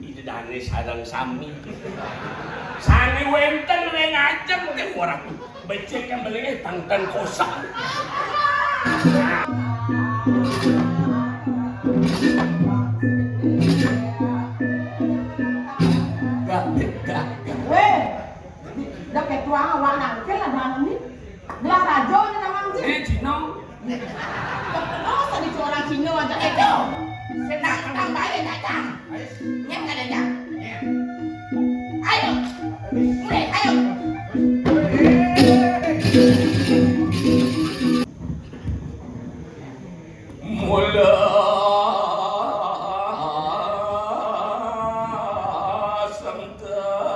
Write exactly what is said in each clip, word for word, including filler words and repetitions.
Ida dané sareng sami. Sané wénten ring ajeng, té ora becik kang beli, eh, tangkan kosong. Gak, gak, gak. Wéh, dah ketua awak nangkil ada anu ni. Gelah raja ni namang sih. Eh, Cina. Oh, sedikit orang Cina aja itu. Senang tambahin datang. Nyem kada nyem. Ayo. Mulai, ayo. Mula sengkang.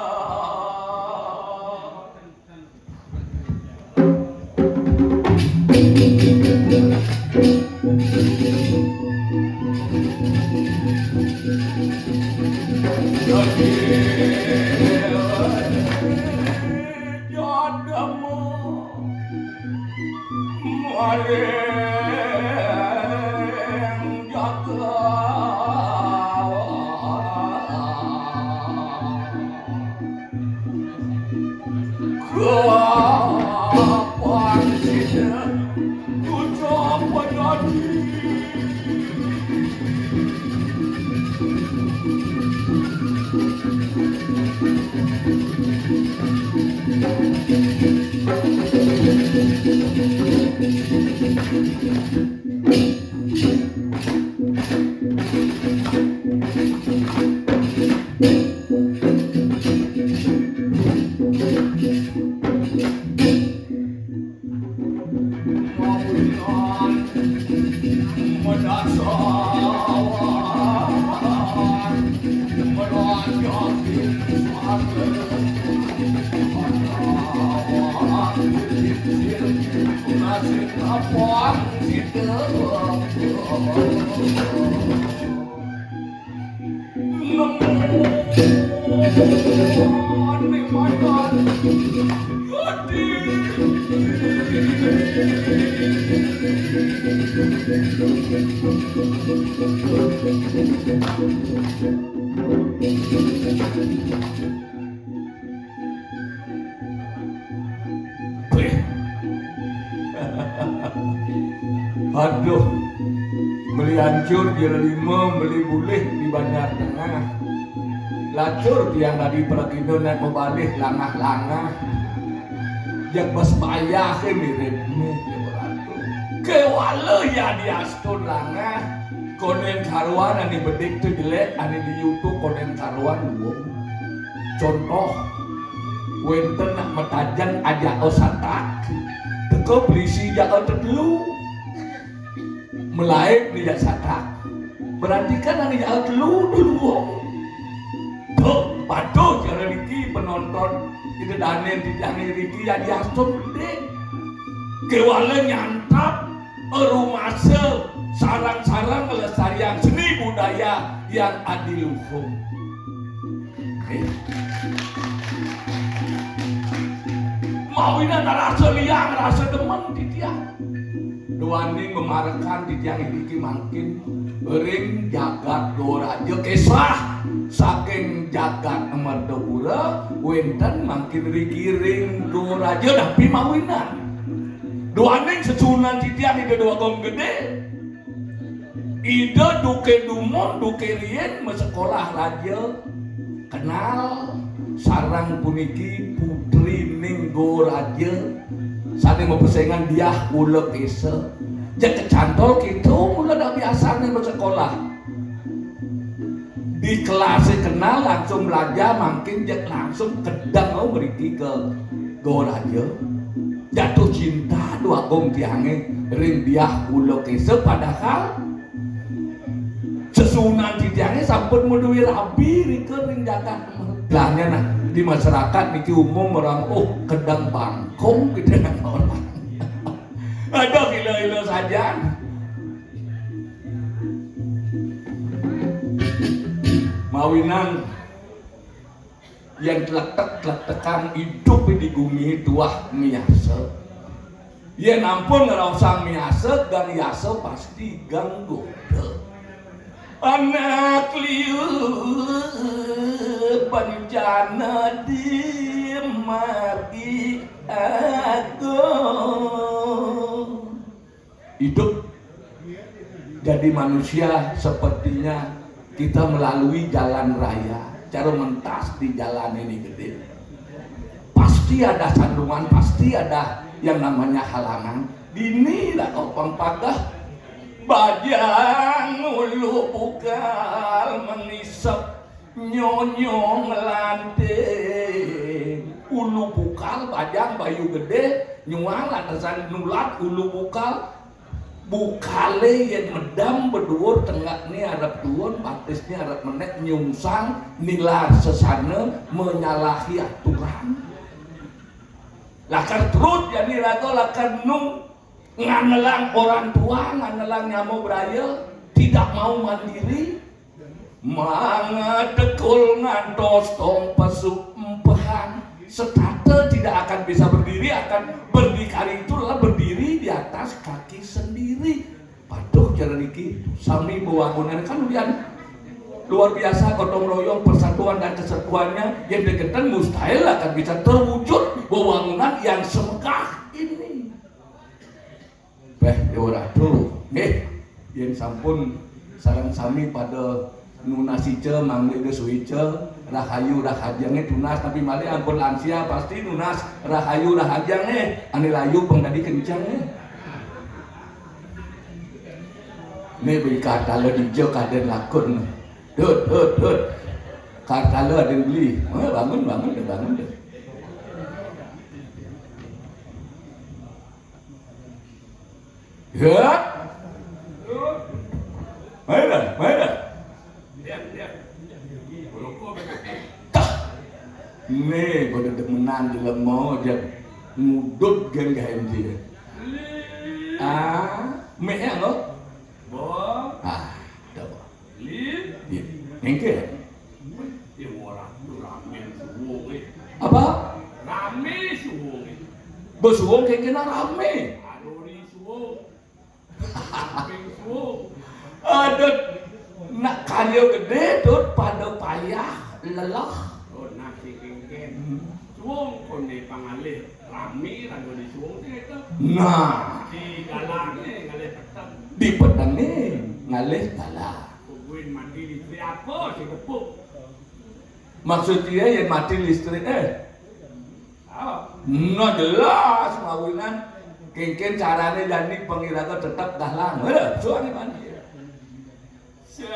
Aduh, meli ancur, jero lima, meli bulih di Banjar Tengah. Lacur tiang tadi pragina nak mabalih langah-langah. Jak bas bayah ke mirip ni, ya beratu. Kewala ya diastun langah. Konen karuan ani bedik tu jelek, ani di YouTube konen karuan luwung. Contoh, wénten nak matajen ajaka satak, teka pelisi jaka tetelu. Melaib ni jak satak. Berarti kan ane jak telu dulu. Tuh, patuh cara niki penonton. Kita danen di danen niki ya diasum gede. Kewala nyantap, rumasa, sarang-sarang kelestarian seni budaya yang adiluhung. Mawinan rasa liang, rasa demen titiang. Duaning memarekan titiang iriki mangkin ring jagat Goraja, kesah saking jagat Mertapura, wénten mangkin riki ring Goraja, napi mawinan. Duaning sesuunan titiang Ida Dwagung Gedé. Ida duké dumun, duké riin masekolah raja, kenal sareng puniki putrining Goraja sané mapesengan Diah Kula Kesa. Jeg kecantol kéto mula dak biasané masekolah. Di kelasé kenal langsung belajar, mangkin jeg langsung kedeng, oh, mriki ka Goraja. Jatuh cinta Dwagung tiangé ring Diah Kula Kesa, padahal sesuunan titiangé sampun madué rabi rika ring jagat. Lah, nah, di masyarakat niki umum orang, "Oh, kedeng bangkung," gitu kan orang. Aduh, ila-ila sajan. Mawinan yén tletek-tletekan idup di gumi tuah miasa. Yén ampun ngraosang miasa, gang yasa pasti gang goda. Anak liu bencana di mari agung. Hidup jadi manusia sepertinya kita melalui jalan raya. Cara mentas di jalan ini gede. Pasti ada sandungan, pasti ada yang namanya halangan. Dini lah kau pang pagah. Bajang ulu bukal mengisep nyonyong lanting. Ulu bukal bajang bayu gede nyuang lantasan nulat ulu bukal. Bukale yen medam beduur tengekne arep duun, batisne arep menek, nyungsang, nilar sesana, menyalahi aturan. Lakar terus jani raga, lakar nu nganelang orang tua, nganelang nyama beraya, tidak mau mandiri, mangatekul ngantos tong pesu empehan. Setata tidak akan bisa berdiri, akan berdikari itu adalah berdiri di atas kaki sendiri. Patuh cara niki, sami bewangunan kan ulian luar biasa gotong royong persatuan dan kesatuannya yang deketan mustahil akan bisa terwujud bewangunan yang semegah ini. Beh, Dewa Ratu, nggih, yen sampun sareng sami pada nunas ica, mangke geus ica, rahayu rahajange tunas, tapi malih ampun lansia pasti nunas rahayu rahajange, ane layu pang dadi kenceng. Nih beli kartala dija kaden lakun. Dut, dut, dut. Kartala aden beli. Eh, bangun, bangun deh, bangun deh. Ya. Mana? Mana? Tah. Nih, pada demenan jelema aja ngudut gen gaen dia. Ah, mek ya lo? Ah, coba. Iya, engke. Ya, ora rame suwung, eh. Apa? Rame suwung, eh. Besuwung kengkena rame. Aduh, ri suwung. Samping suwung. Aduh, nak karya gede, Dut, pada payah, lelah. Oh, nah, si kengken. Hmm. Suwung kone pangalih. Rame raga di suwung te to. Nah. Di dalange ngalih peteng. Di petenge ngalih dalan. Kuwi mati listrik apa sing kepuk? Maksud dia yen mati listrik, eh. Oh. Nah, jelas mawinan kengken carane jani pengiraga tetep dalang. Heh, suwung mati. Saluwer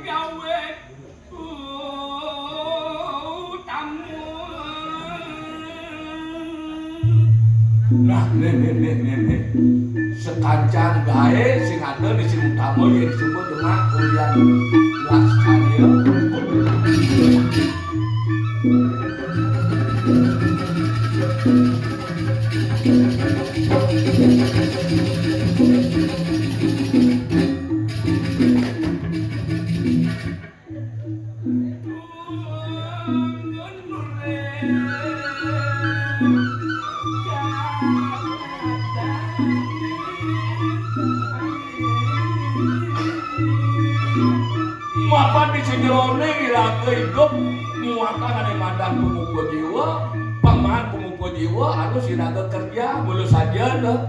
gawe utama. Nah, nih, nih, nih, nih, nih. Sekancan gae sing ada di sing utama ya disebut cuma ulian las karya. Mapan di sejerone iraga idup muatan ane madan pemuka jiwa, paman pemuka jiwa, harus iraga kerja, mula saja dah.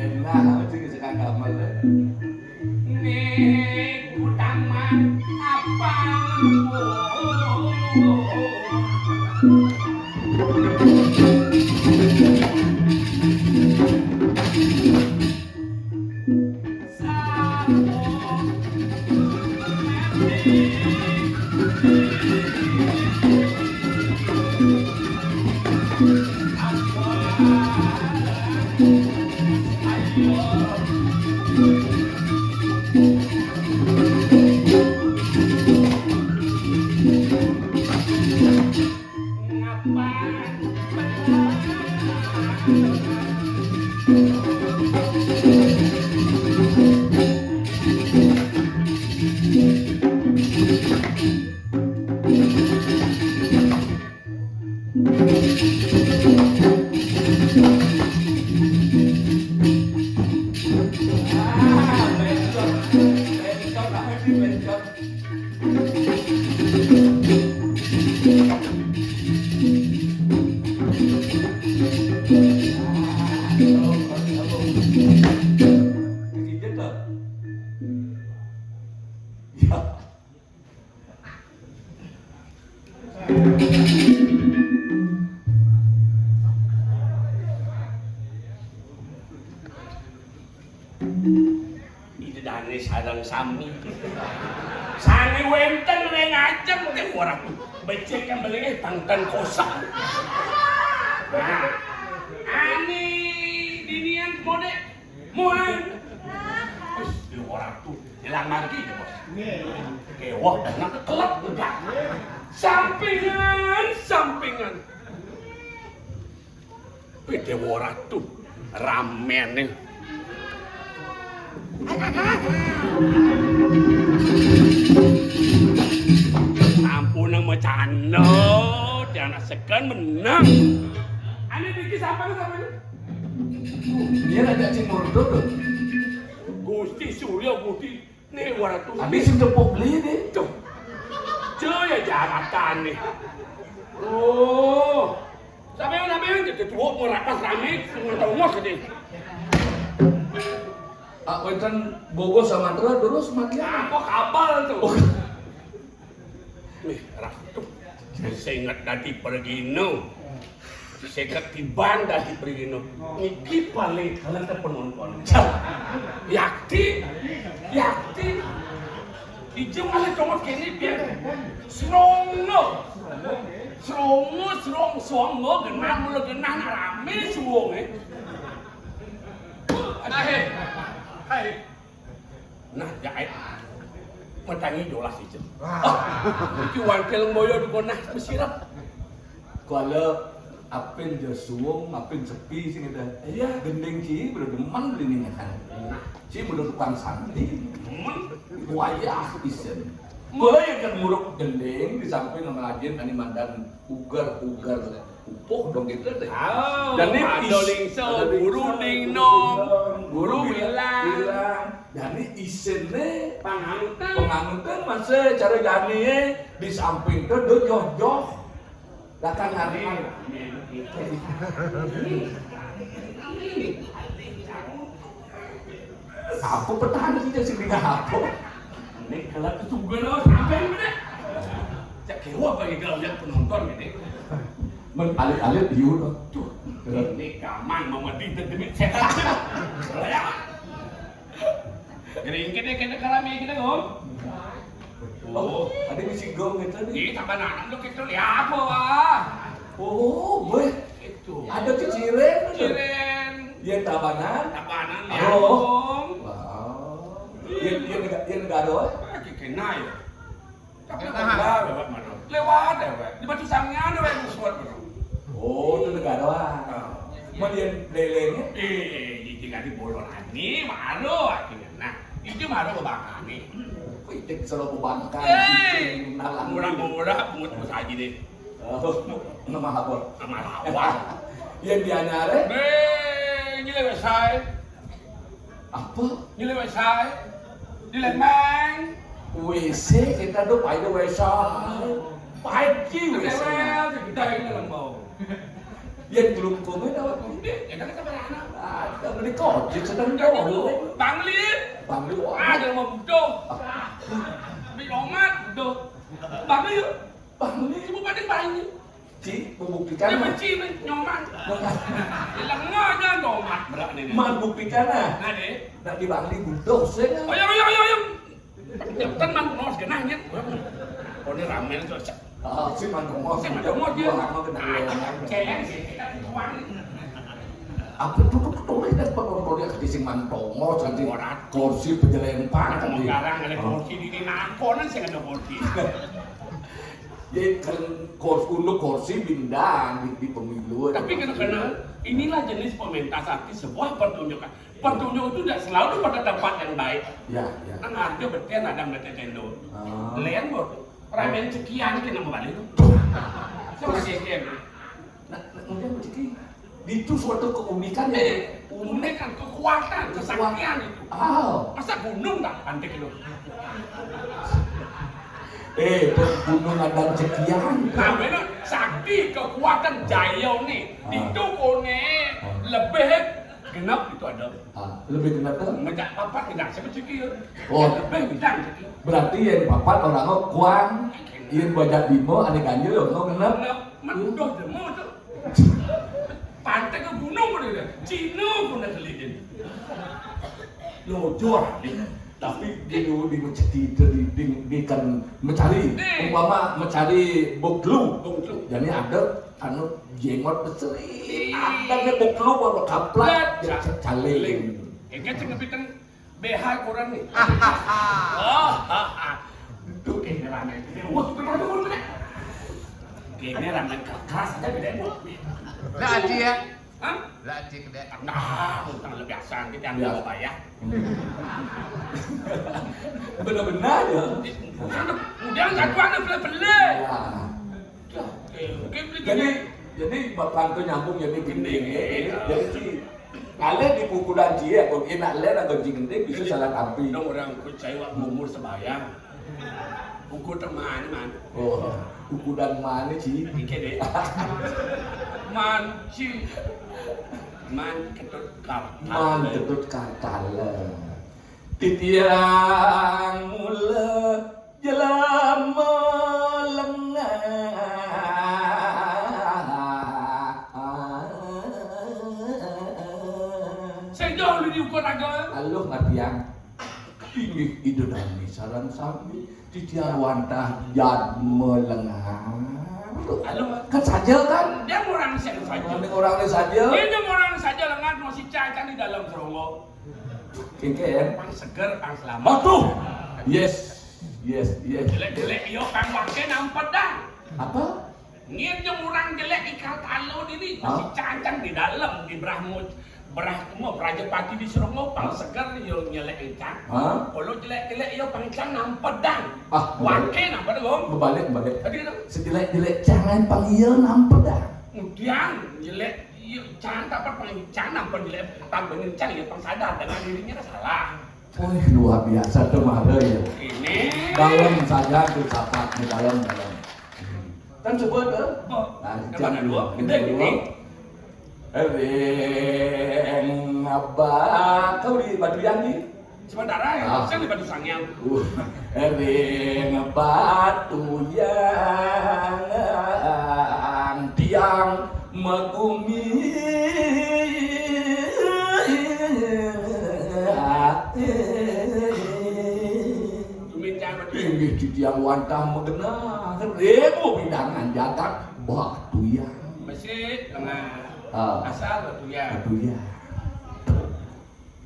Enak amat sih, sekarang gamel, eh. Ning Taman Abang. Ida dane sareng sami. Sane wenten ring ajeng te ora becik yang beli, eh, tangtan kosong. Nah, ani dinian mode muhan. Wis, di ora tuh hilang lagi ya, Bos. Kewok dengan kelep enggak. Sampingan, sampingan. Pede ora tuh ramene. Ampun, nang macana, tiana sekan menang. Ane iki sapa, sapa ini? Dia ada cing murdo tuh. Gusti Surya Budi. Nih, ora tuh. Tapi sing tepuk beli nih. Tuh. Cuy, ya jamatane. Oh. Sampeyan, sampeyan jadi tuwuk merapat rame, ngono-ngono gede. Pak wenten Bogo Samatra terus mati apa? Apa kapal tuh? Oh. Nih, ratu. Sing inget dadi pergino. Seket tiban dadi priyino. Niki paling kalian teh penonton. Yakti, yakti. Ijo malah comot kene biar srongo. Srongo, srong, srongo, genah, mula genah, nak rame suwunge. Ahe. Hai. Nah, ya, eh. Metangi jolas ijo. Wah. Iki wangkil mboyo duko nah mesirep. Kuala apin jo suwung, apin sepi sing ada. Iya. Gending ci, bro demen beli ning kan. Ci bro tukang santi. Demen. Wayah isen. Kuala yang kan muruk gending di samping sama lagi tani mandan ugar-ugar. Pupuh dong gitu deh. Oh, Jadi ada is- lingso, ada guru lingso, dingnom, guru guru bilang, bilang. Jadi isinnya panganten, panganten masih cara jani di samping tuh do joh-joh. Lah kan hari ini. Apa petani kita sih, apa? Ini kalau kesubuhan lo sampai mana? Cak kewa bagi kalau lihat penonton ini. Men alit-alit di ulo. Tuh, ini gaman mau mati demi setan. Ya. Gering kita, kita karami kita, Om. Oh, ada bisi gong gitu nih. Ini tabanan lo kita lihat apa, wah? Oh, boy. Itu. Ada keciren. Keciren. Iya, tabanan. Tabanan, ya, Om. Wow. Iya, iya, nega-, iya, negara, eh? Ah, kena ya. Tapi lewat mana? Lewat ya, Wak. Di Batu Sangnya ada, Wak, musuh, Wak. Oh, itu negara, Wak. Ah. Mau dia lelenya? Eh, ini tinggal di Bolorani, malu akhirnya. Nah, itu malu ke Bangkani. Wih, itu selalu ke Bangkani. Eh, murah-murah, buat bos haji deh. Oh, nama apa? Nama apa? Yang dianyare? Eh, ini lewat saya. Apa? Ini lewat saya. Di Lembang. W C kita tuh pai di W C. Pai di W C. Kita ini lembau. Ya, belum komen apa? Udah, ya kan kita anak. Ada beli kocek sedang. Bangli. Bangli, wah. Ada mau butuh. Beli omat, butuh. Bangli yuk. Bangli. Cuma pada Bangli. Ci, membuktikan. Dia benci, men, nyoman. Nyoman. Dia lengah aja, nyoman, berat nih. Man buktikan, nah. Nah, deh. Nak di Bangli butuh, sih. Oh, iya, iya, iya, iya. Kan man nos genah, nyet. Oh, ini ramen tuh, cek. Ah, si man dongos. Si man dongos, dia. Gua nggak mau kenal orang. Cewek sih, kita tuang. Apa tuh, tuh, tuh, lihat penontonnya ke sing man dongos, nanti kursi pejelempang, nanti. Sekarang ada kursi di, di nakonan sih ada kursi. Ya, kan kursi, untuk kursi bindang di, di pemilu. Tapi kan karena inilah jenis pementasan di sebuah pertunjukan. Pertunjukan itu tidak selalu pada tempat yang baik. Ya, ya. Kan harga beten ada mereka tendo. Ah. Lain, Bor. Ramen sekian kita mau balik tuh. Tuh. Sama sekian. Nah, nah, udah rezeki. Itu suatu keunikan ya. Eh, unik kan, kekuatan, kesaktian itu. Ah. Masa gunung tak antik itu? Eh, gunung ada sekian. Nah, benar. Sakti, kekuatan, jaya nih. Ah. Itu kone lebih genap itu ada. Ah, lebih genap tuh? Ngejak papat, ngejak siapa cekil. Oh. Lebih bintang cekil. Berarti yang papat orang kuang, yang banyak bimo, aneh ganjil, orang genap. Genap, man udah demo tuh. Pantai ke gunung udah, Cina pun udah kelilin. Lojor, nih. Tapi di, di masjid itu, di, di, di kan mencari, nih. Umpama mencari boklu. Boklu. Jadi ada anu jengot beseri. Ada nih boklu baru kaplak, ya, caling. Ini kan cuma piteng B H kurang nih. Oh, ha, ha. Tuh, ini ramen. Wah, bener, bener, bener. Ini ramen keras aja beda, Bu. Lah, Adi ya? Hah? Lah, Adi gede. Nah, utang lebih asal, kita ambil bayar. Bener-bener ya. Udah, nggak tuh ada beli-beli. Ya. Jadi, jadi Bapak tuh nyambung jadi gini, ya. Jadi, sih, kalau di pukulan dia, kok enak, ler, atau gede, bisa salah tapi. Dong, orang percaya waktu umur sebayang. Ukur teman, man. Oh, ukuran mana, Ci? Iki deh. Man, Ci. Man Ketut Kartal. Man Ketut Kartal. Titiang mula jelema lengah. Sing jauh lu diukur raga. Aluh, ngerti yang. Inggih Ida Dani sareng sami titiang wantah jad melengah. Halo, Mas. Kan saja kan? Dia orang sing saja. Ini orang ini saja. Ini orang saja lengan masih cacan di dalam seronggo. Kengken. Pang seger, pang selamat. Aduh. Yes. Yes, yes. Jelek-jelek, yo, pang wakil nampet dah. Apa? Ngin jeung urang jelek ikal talo diri, hah? Masih cancang di dalam, di Brahmo, Brahmo, Prajapati di Sronggo, pang seger yo nyelek encang. Hah? Kalau jelek-jelek yo pang cang nampedang. Ah, berbalik. Wake nampedang, Om. Berbalik, berbalik. Tadi kan? Sejelek-jelek cang lain pang iya nampedang. Kemudian jelek, iya, jangan dapat pang-, jangan ampun jelek, tambah ngencang ya, pang sadar dengan dirinya kan salah. Wih, luar biasa tuh Mara ya. Ini. Dalam saja tuh sapat di dalam dalam. Kan coba tuh. Oh, Nah, yang jam mana dua, dua? jam Gede, dua. gede. Ring abah kau di Batu Yang di. Sementara ya, Ah. Saya di Batu Sangyang. Uh, ring Batu Yang tiang megumi. Tumin jangan berdua. Inggih di tiang wantah megenah ribu bidangan jagat Batu Yang. Masih tengah. Ah. Asal Batu Yang. Batu Yang.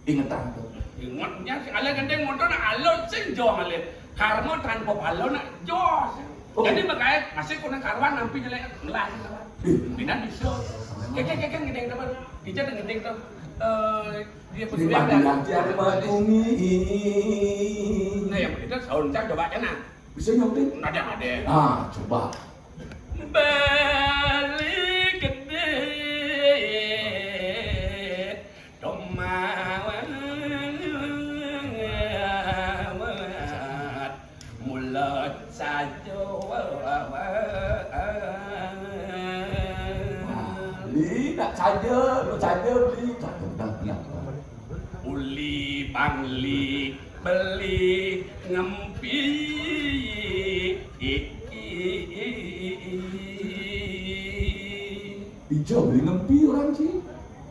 Ingetan tuh. Ingatnya si alé gendeng motor nak alon sing joh alé. Karma tanpa palo nak joh. Oh. Jadi makanya masih kurang karuan nampi jelek melas. Ih. Bina bisa. Kekek kekek gendeng teman. Kita gendeng tuh. Eh, dia Di peduli Batu ada. Yang tiang megumi. Nah, yang itu sound cak coba kena. Bisa nyontek? Ada ada. Ah, coba. Bali gedé domawat mula saja. Beli tak saja, lu saja beli. Tak, tak, tak, tak. Uli bangli beli ngempi iki. Ijo beli ngempi orang sih.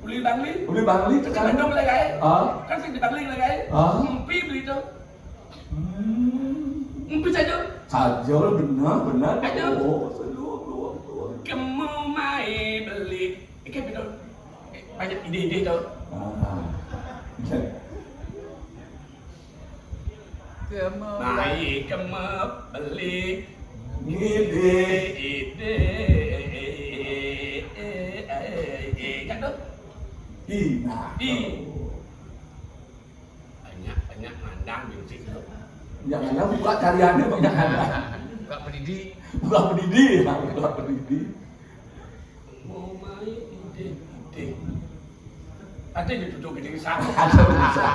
Uli bangli. Uli bangli Kan tekan. dong lagi. Ah. Kan sing di bangli lagi. Ah. Ngempi beli itu. Hmm. Ngempi saja. Saja benar benar. Aja. Oh, seluruh, seluruh, seluruh. Kemu mai beli. Iki betul. Banyak ide-ide tuh. Ah. Mai kemu beli. Ngide. Ide. Kan tuh. Ih, nah. Ih. Banyak banyak mandang di situ. Yang ada buka cariannya banyak ada. Enggak pedidi. Buka pedidi, ya, buka pedidi. Mau main ide-ide. Ada di duduk di sana. Ada bisa.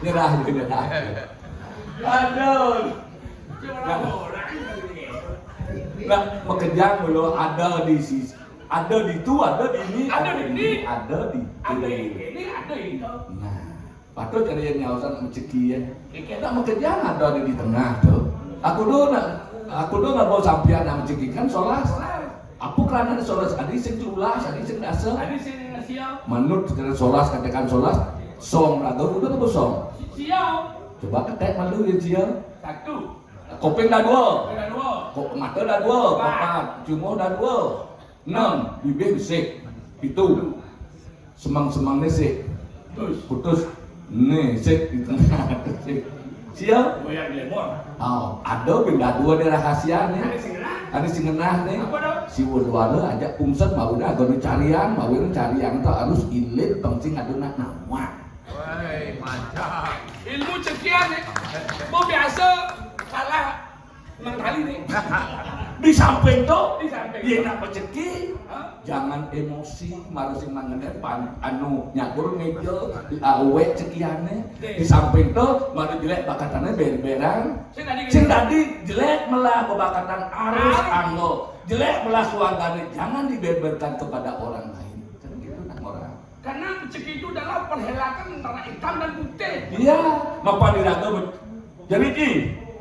Nyerah, nyerah. Aduh. Orang-orang ini. Nah, makejang dulu ada di sisi, ada di itu, ada di ini, Ada di ini. Ada di Ada itu. ini, ada itu. Nah, patut ada yang nyausan rezeki ya. Kita makejang ada di tengah tuh. Aku dulu nak, aku dulu nak bawa sampian nak rezeki kan solas. Apa kerana solas? Ada sing tulas, ada sing dasa. Ada sing siap. Manut kena solas, katakan solas. Song raga udah apa song? Siap. Coba ketek malu ya dia. Satu. Kopeng dah dua. Ada dua. Kok mata dah dua. Papat. Cuma dah dua. Enam. Bibir besik. Pitu. Semang-semang nesik. Terus. Putus. Nesik di tengah. Siap? Goyang lemon. Oh, ada benda dua ni rahasia ni. Ada sing kena. Ada sing ngenah ni. Apa dah? Siwa duara ajak pungsan baru dah guna carian, baru dah carian tu harus ilit penting ada nak nawak. Woi, mantap. Ilmu cekian ni. Mau biasa salah mangkali ni. Di samping tu, Di samping. Dia nak rezeki. Ha? Jangan emosi, malu sing mangenet pan anu nyakur meja, awet cekiane. Di samping tu, malu jelek bakatane ber-beran. Sing tadi Sing tadi jelek melah bebakatan arus Arus. anggo. Jelek melah keluargane jangan dibeberkan kepada orang lain. Kan gitu nak orang. Karena rezeki itu adalah perhelatan antara hitam dan putih. Iya, mapan diraga bet-, jadi ki,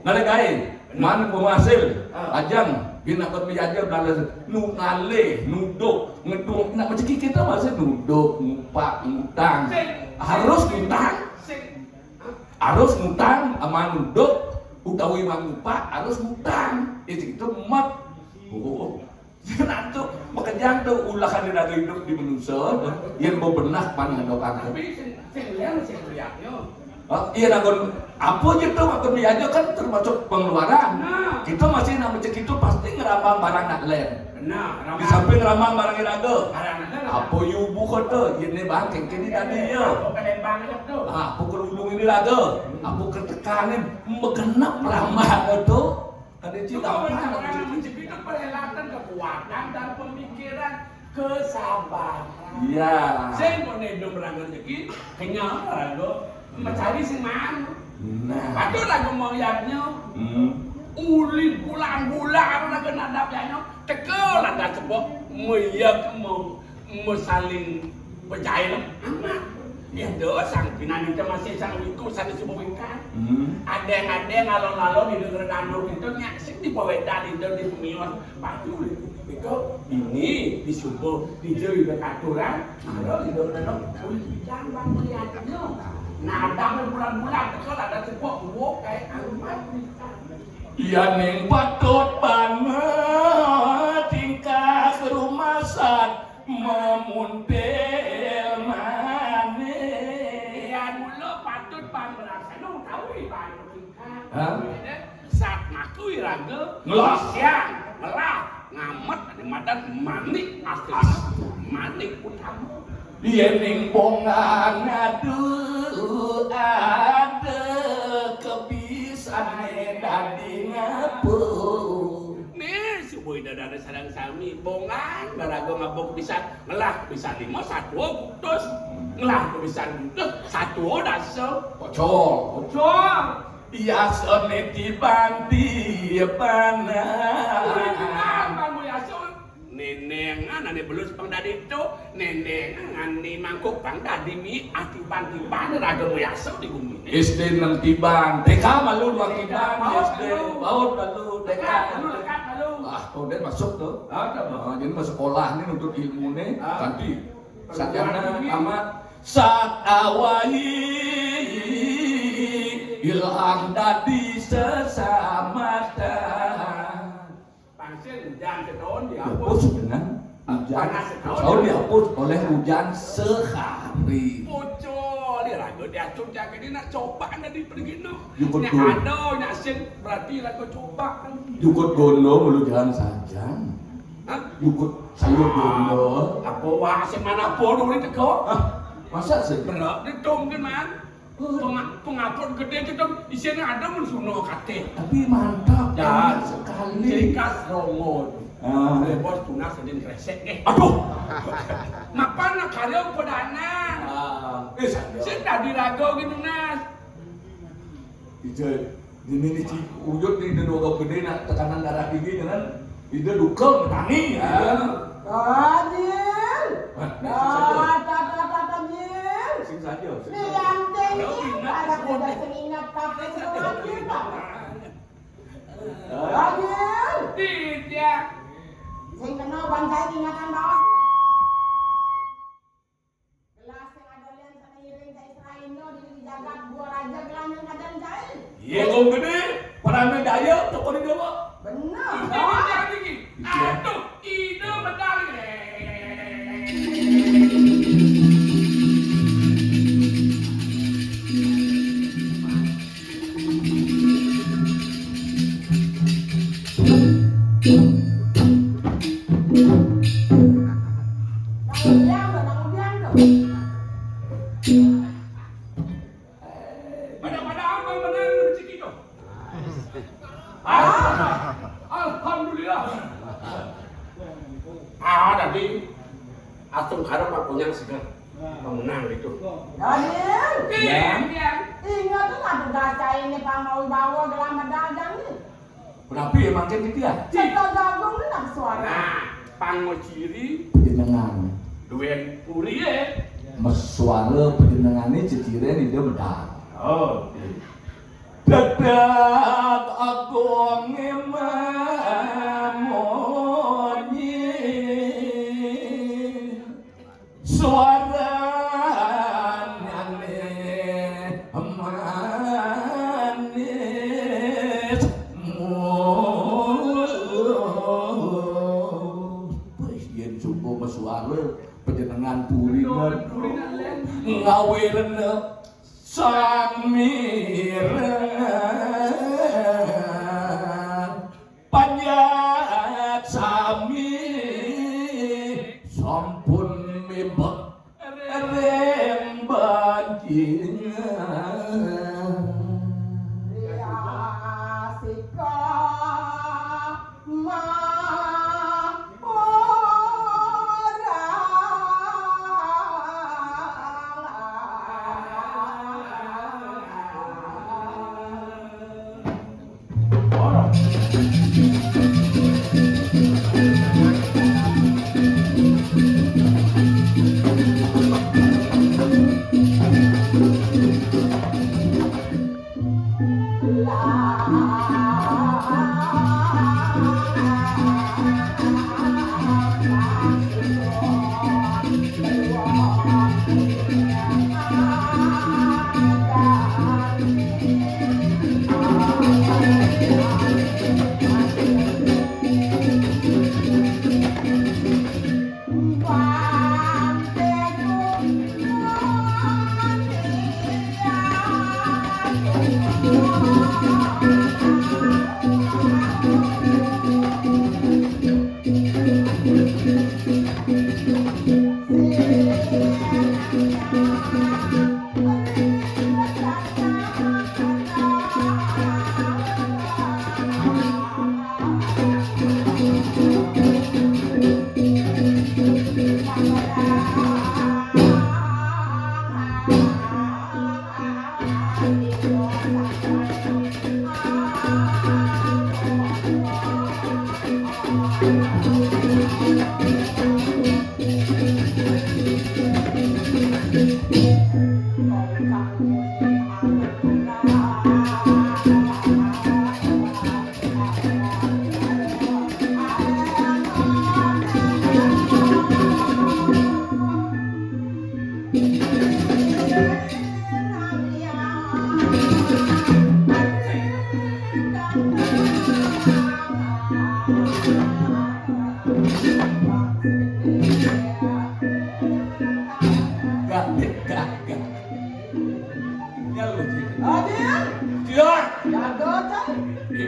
nada gae, man penghasil, Ah. Ajang, bina kot mejaja belanda, nu ngalih, nuduk, ngedung, nak rezeki kita masih nuduk, ngupak, ngutang. Sing. Harus ngutang, Sing. harus ngutang, aman nuduk, utawi man ngupak, harus ngutang. Itu kita mat. Oh. Nantu makejang tu ulah ada datu hidup di manusia, yang bebenah pan ada kata. Tapi sing sing lian sing liannya. Oh, iya, nakon apa je tu, nakon biaya kan termasuk pengeluaran. Nah. Kita masih nak macam itu pasti ngerambang barang nak lem. Benar. Di samping ngerambang barang iraga. Barang ada lah. Apa you buka tu? Ini bangking kini tadi ya. Apa kelembang aja tu. Ah, apa kerudung ini raga? Apa ketekan ni? Menggenap rambang tu. Ada cita apa? Rezeki itu perhelatan kekuatan dan pemikiran, kesabaran. Iya. Sing kok nek ndum rangga rezeki, kenyang rangga mencari sing manu. Nah. Patut rangga mau yadnya. Hmm. Uli bulan-bulan rangga nadap yadnya, teka rangga cepok, meyak mau mesaling percaya amat. Itu sang pinani itu masih sang wiku sana subuh wingkan. Hmm. Ada yang ada yang alon-alon di negeri danau itu nyak sing di pawedan itu di pemion patu itu. Ini di subuh di jeri berkaturan, kalau di negeri danau boleh bilang bang melihatnya. Nah, ada bulan-bulan betul ada cepok uwo kayak amat. Iya ning patut banget tingkah kerumasan memuntil manis. Iya, mula patut pamrasanu tahu iban. Hah? Sat ngaku iraga ngelah. Siang ngelah ngamet di madan manik asli. Manik utama. Yening bongan ngadu ada kebisane dadi ngapu. Nih, subuh ida dana sarang sami bongan baraga mabuk bisa ngelah bisa lima satu kutus ngelah bisa kutus satu dasa. Pocol. Pocol. Iya sene tiban tiban. Nenengan ane belus pang dadi tu, nenengan ane mangkuk pang dadi mi ati ban tiban raga muyasa di bumi. S D enam tiban, T K malu dua tiban, S D baut malu, T K. Lekat malu, lekat malu. Ah, kau dia masuk tu. Ah, tak apa. Ah, jadi masuk sekolah ni untuk ilmu ni, ah. Nanti sarjana tamat. Sat awai ilang dadi sesamatan. Pangsil hujan setahun dihapus. Dihapus dengan hujan. Panas setahun. Setahun dihapus oleh hujan sehari. Pucul, diraga diatur jaga dia nak coba anda di pergi no. Jukut nya dulu. Ada nya asin berarti raga coba kan. Jukut gondo mulu jalan saja. Hah? Jukut sayur gondo. Apa wah asin mana bodoh ni teko? Hah? Masa sih? Berat ni dong kan man. Penga-, pengapun gede tu dong. Isinya ada mun suno kate. Tapi mantap, ya, enak sekali. Ciri khas Romo tu. Ah. Boleh bos tunas sedin kresek deh. Aduh. Mapan nak karya padanan. Ah. Eh, saya. Sing dadi raga gitu nas. Ijai, dini ni ci uyut ni dia dua gede nak tekanan darah tinggi kan. Ida duka petani. Ya. Tajil. Hah, ni sing saja. Tajil. Sing saja, sing saja. Ni yang tinggi, ada kuda sing ingat kakek sing mati, Pak. Tajil. Tidak. Sing kena bantai ingatan bawah. Gelas sing ada lian sana iring cai seraino di jagat gua raja gelas yang kadang cai. Iya, Gong Gede, Pramedaya, toko di dewa. Benar. Ini jangan tinggi. Iya. Aduh, ide medal. Pada-pada apa yang menang rezeki tu? Ah, alhamdulillah. Ah, tadi asung harap aku yang segar. Pemenang itu. Daniel, ya. Ingat tu satu gacai ini pang mau bawa dalam dagang ni. Kenapa ya makin gitu ya? Cita jagung ni nak suara. Nah, pang mau ciri. Pejenengan. Duen puri ya. Mesuara pejenengan ni cecire ni dia medal. Oh. Dedak agung mamonyi. Suarane manis mulus. Wis yen sungguh mesuara pejenengan purinan ngawirna sang mireng. Panjat sami sampun mibek ring banjingan. Ya, sika.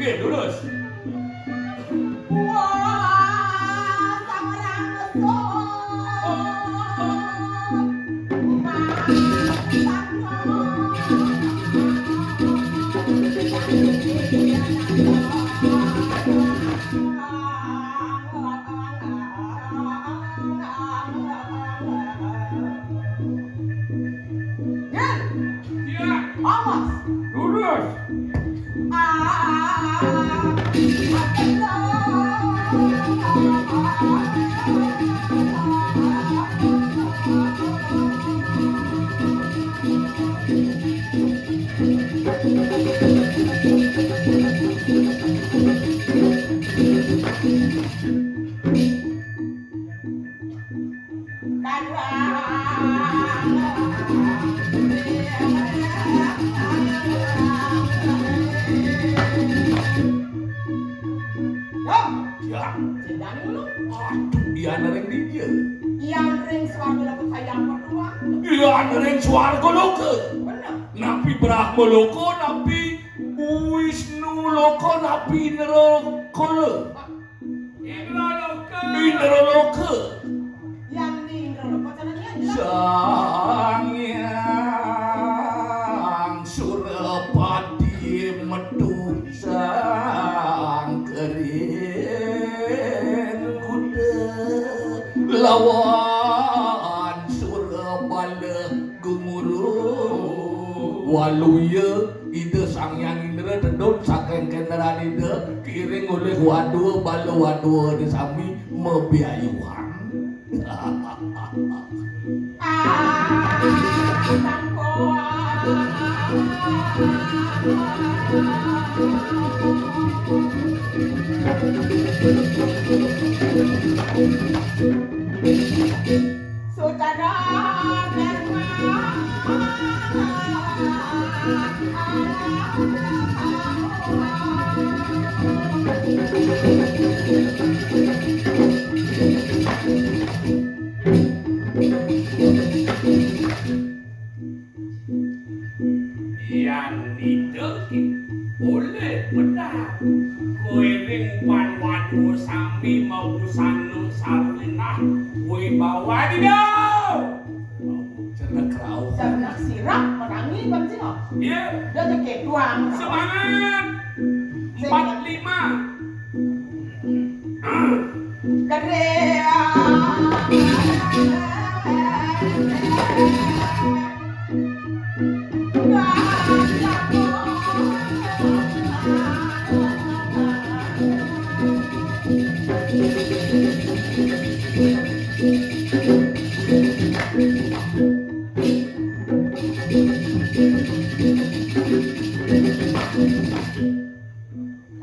Eh, lurus. Awas. Lurus. Loh, ya, sing dadi ngono. Aduh, yan ring ndi ya? Yan ring swarga loka kaya apa to, Wak? Yan ring swarga loka. Bener. Napi Brahma loka, napi Wisnu loka, napi Indra loka. Indra loka. Indra loka. Yang ni Indra loka, cara dia jelas. Sang Hyang Surapati metu sangkering kuda lawan Surabala gumuru. Waluya Ida Sang Hyang Indra tedun saking kenderan Ida, kiring olih wadua bala wadua sami mabiayuhan. Ah, sampun. Sutana Dharma. Yan nida ki olih medal. Kuiring pan wadua sami mabusana sarunah wibawa dina. Cerna kerauh. Cerna sirap merangi ban sira. Iya. Dah jeketuang. Semangat. Sing empat lima.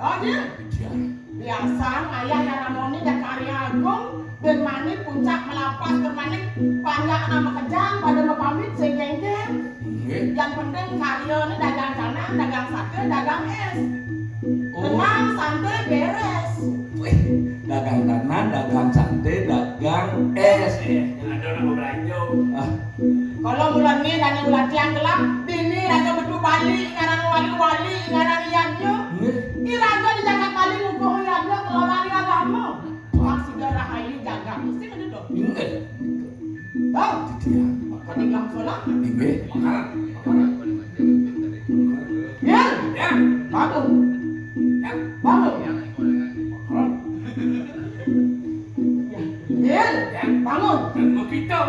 Oh, dia. Biasa ayah yang namoni dah karya agung, ben mani puncak melapas, ben mani panjak nama kejang, pada mapamit sing kengkeng. Nggih. Yang penting karya ni dagang tanah, dagang sate, dagang es. Oh. Tenang, santai, beres. Wih, dagang tanah, dagang sate, dagang es. Eh, yang ada orang belanja. Ah. Kalau mula ni dadi ulah tiang gelap, bini raja metu Bali, ngaran wali-wali, ngaran yadnya. Nggih. Ni raja di jagat Bali ngukuh yadnya kelawan agama. Wah, sudah rahayu jagat. Mesti betul tu. Nggih. Tahu? Titian. Kau ni bilang solat. Nggih. Makanan. Makanan. Ya. Ya. Bangun. Ya. Bangun. Makanan. Bil, ya, bangun. Dan begitu.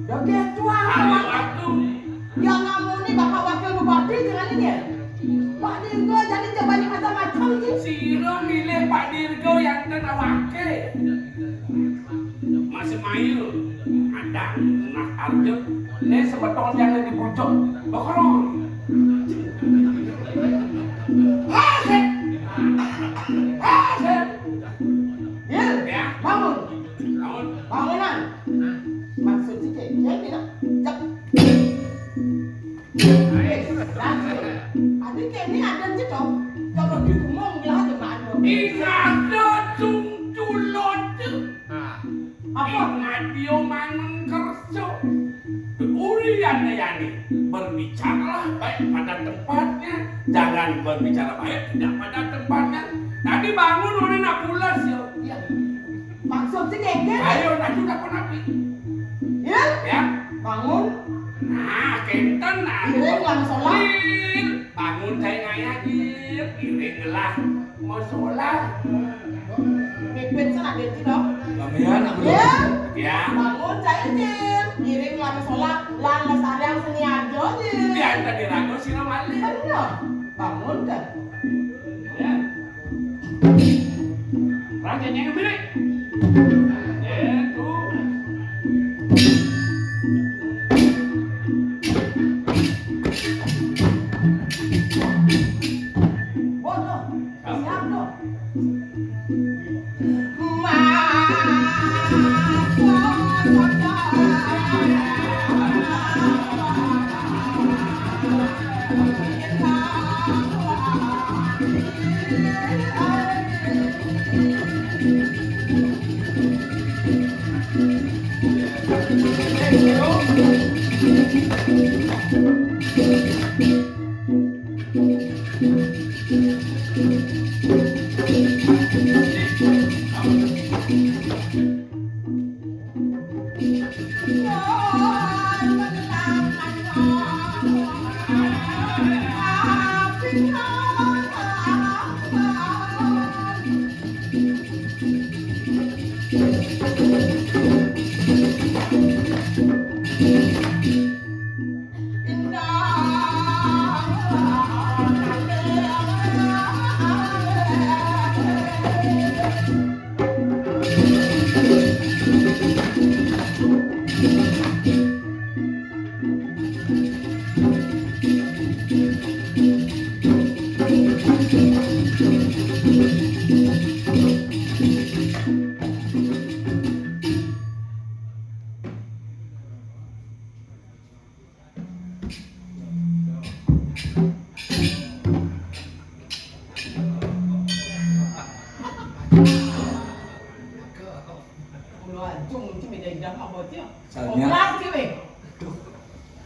Joget tuan. Ayo, aku. Yang namanya Bapak Wakil Bupati dengan ini ya? Pak Dirgo jadi coba macam-macam sih. Sira milih Pak Dirgo yang kena wakil. Masih mayu. Ada nak arjo. Ini sebetulnya yang di pucuk. Bekerong. Asik. Asik. Bil, ya, bangun. Bangun. Bangunan. Maksud si Keke ni nak. Cak. Adi Keke ni ada je tau. Kalau di rumah ngilah je malu. Ingat tu tung tulot tu. Apa? Ingat dia mangun kerja. Urian yani. Berbicaralah baik pada tempatnya. Jangan berbicara baik, tidak pada tempatnya. Tadi bangun udah nak pulas ya. Iya. Maksud si Gege. Ayo, nak sudah pun api. Ya? Ya. Bangun. Nah, kenten nah. Iya, nggak sholat. Bangun saya ngayah, Gir. Iring gelah. Mau sholat. Pipit sana dia itu dong. Kamian, aku dong. Ya. Ya. Bangun saya, Gir. Iring lama sholat. Lan lestariang seni aja, Gir. Ya, tadi ragu sih, Rom, Ali. Bener. Bangun dah. Ya. Raja nyeng biri. Ya, tuh. Bodoh. Siap, tuh. Kalau anjung mungkin beda indah mah bocil. Asalnya, Oblak sih, weh. Aduh,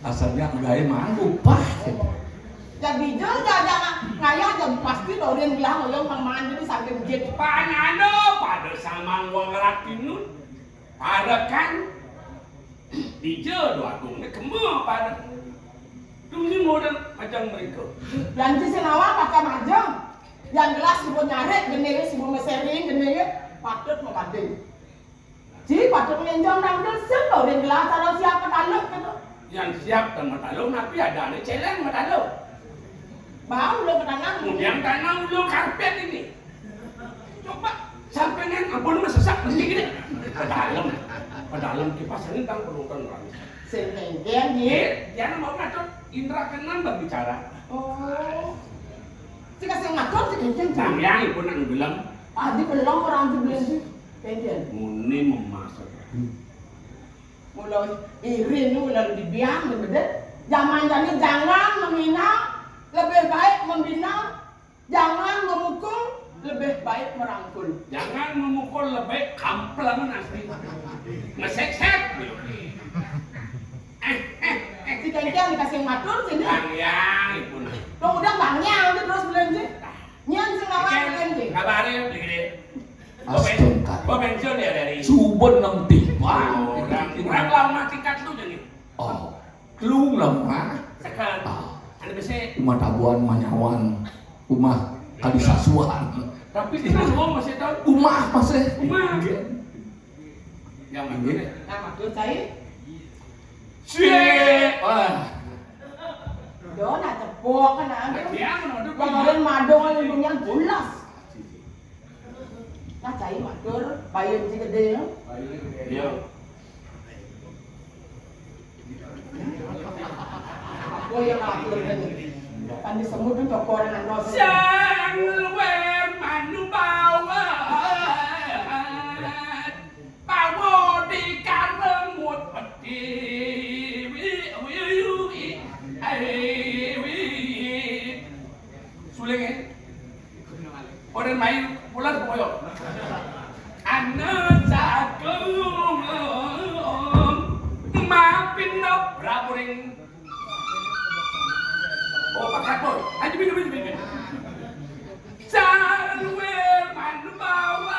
asalnya gawe manggup, Pak. Jadi jol jajan ngayah jam pasti dorin gelah ngoyong mang mangan dulu sampai bejit. Panano pada samang wong ratinun. Parekan. Dija do agungnya kema pada. Tunggu modal macam mereka. Belanja sing awal pakai majeng. Yang gelas sibuk nyarik, gene sibuk mesering, gene patut mau kading. Ji patut ngenjong dangdut sing kau ring gelas kalau siap petaluk gitu. Yang siap dan metaluk, tapi ada ane celeng metaluk. Bau lo ke tanah. Kemudian tanah ulo karpet ini. Coba sampai nen ampun mah sesak mesti gini. Ke dalam, ke dalam kipas angin tang penonton orang. Sing kengkeng, Ji. Dia mau ngatur indra keenam berbicara. Oh. Sing kasih ngatur, sing kengkeng, Ji. Nah, ya, ibu nak nenggelam. Ah, di belum orang di belum, Ji. Kengkeng. Muni memasak. Mula iring ni mula lebih biang, betul? Zaman jani jangan menghina, lebih baik membina. Jangan memukul, lebih baik merangkul. Jangan memukul, lebih kamplengan asli. Ngeseksek. Eh, eh, eh. Si Kengkeng dikasih matur sini. Bang Yang, ibu. Dong udah Bang Yang, terus belanja. Nyan sing lawan belanja. Kabarin, gede. Astaga. Gua pensiun ya dari Subon enam tiga. Orang, orang lama tingkat lu jadi. Oh. Lu lemah. Sekarang. Ah. Ada besi. Rumah tabuan, manyawan, rumah kali sasuan. Tapi di rumah masih tahu. Rumah masih. Rumah. Yang mana? Nama tuh saya. Cie. Wah. Dona tepuk kan ada. Dia mana ada. Yang ada madong yang dunia bulas. Nah, cai matur, bayun si gede ya. Iya. Apa yang matur kan? Kan disemut itu koran dosa. Sang luwer manu bawa. Bawa di karemut peti. Wi, wi, wi, wi. Ai, wi. Suling, eh? Ora main bola boyo. Ana jagung. Maafin no braburing. Oh, Pak Kapol. Ayo, minum, minum, Sarwir manbawan.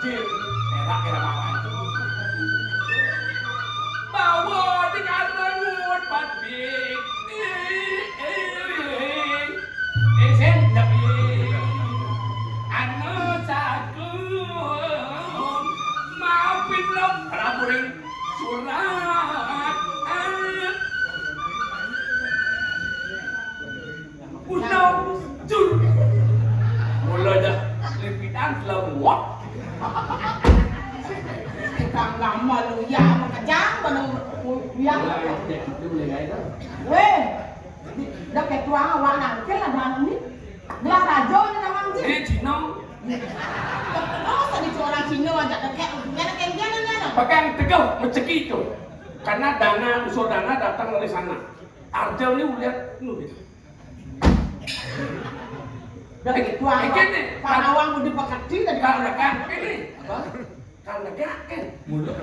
Jir, perak kira mawan. Bawa di kalangut patbik. Isin nepi. Anu sagung. Maafin lo praburing surat. Pusau, jur. Mula aja lipitan selamuak. Tukang lama lu ya, makejang mana ya. Mulai aja, itu mulai aja. Weh, dah ketua awak nangkil ada ni. Gelah raja ni namang sih. Eh, Cina. Terus tadi tu orang Cina aja dekat. Nyana kengkeng nyana. Pegang teguh rezeki tu. Karena dana, unsur dana datang dari sana. Arjel ni ulian nu gitu. Dah ketua awak. Panawang udah pakati tadi. Karena kan ini. Apa? Karena kan. Mula.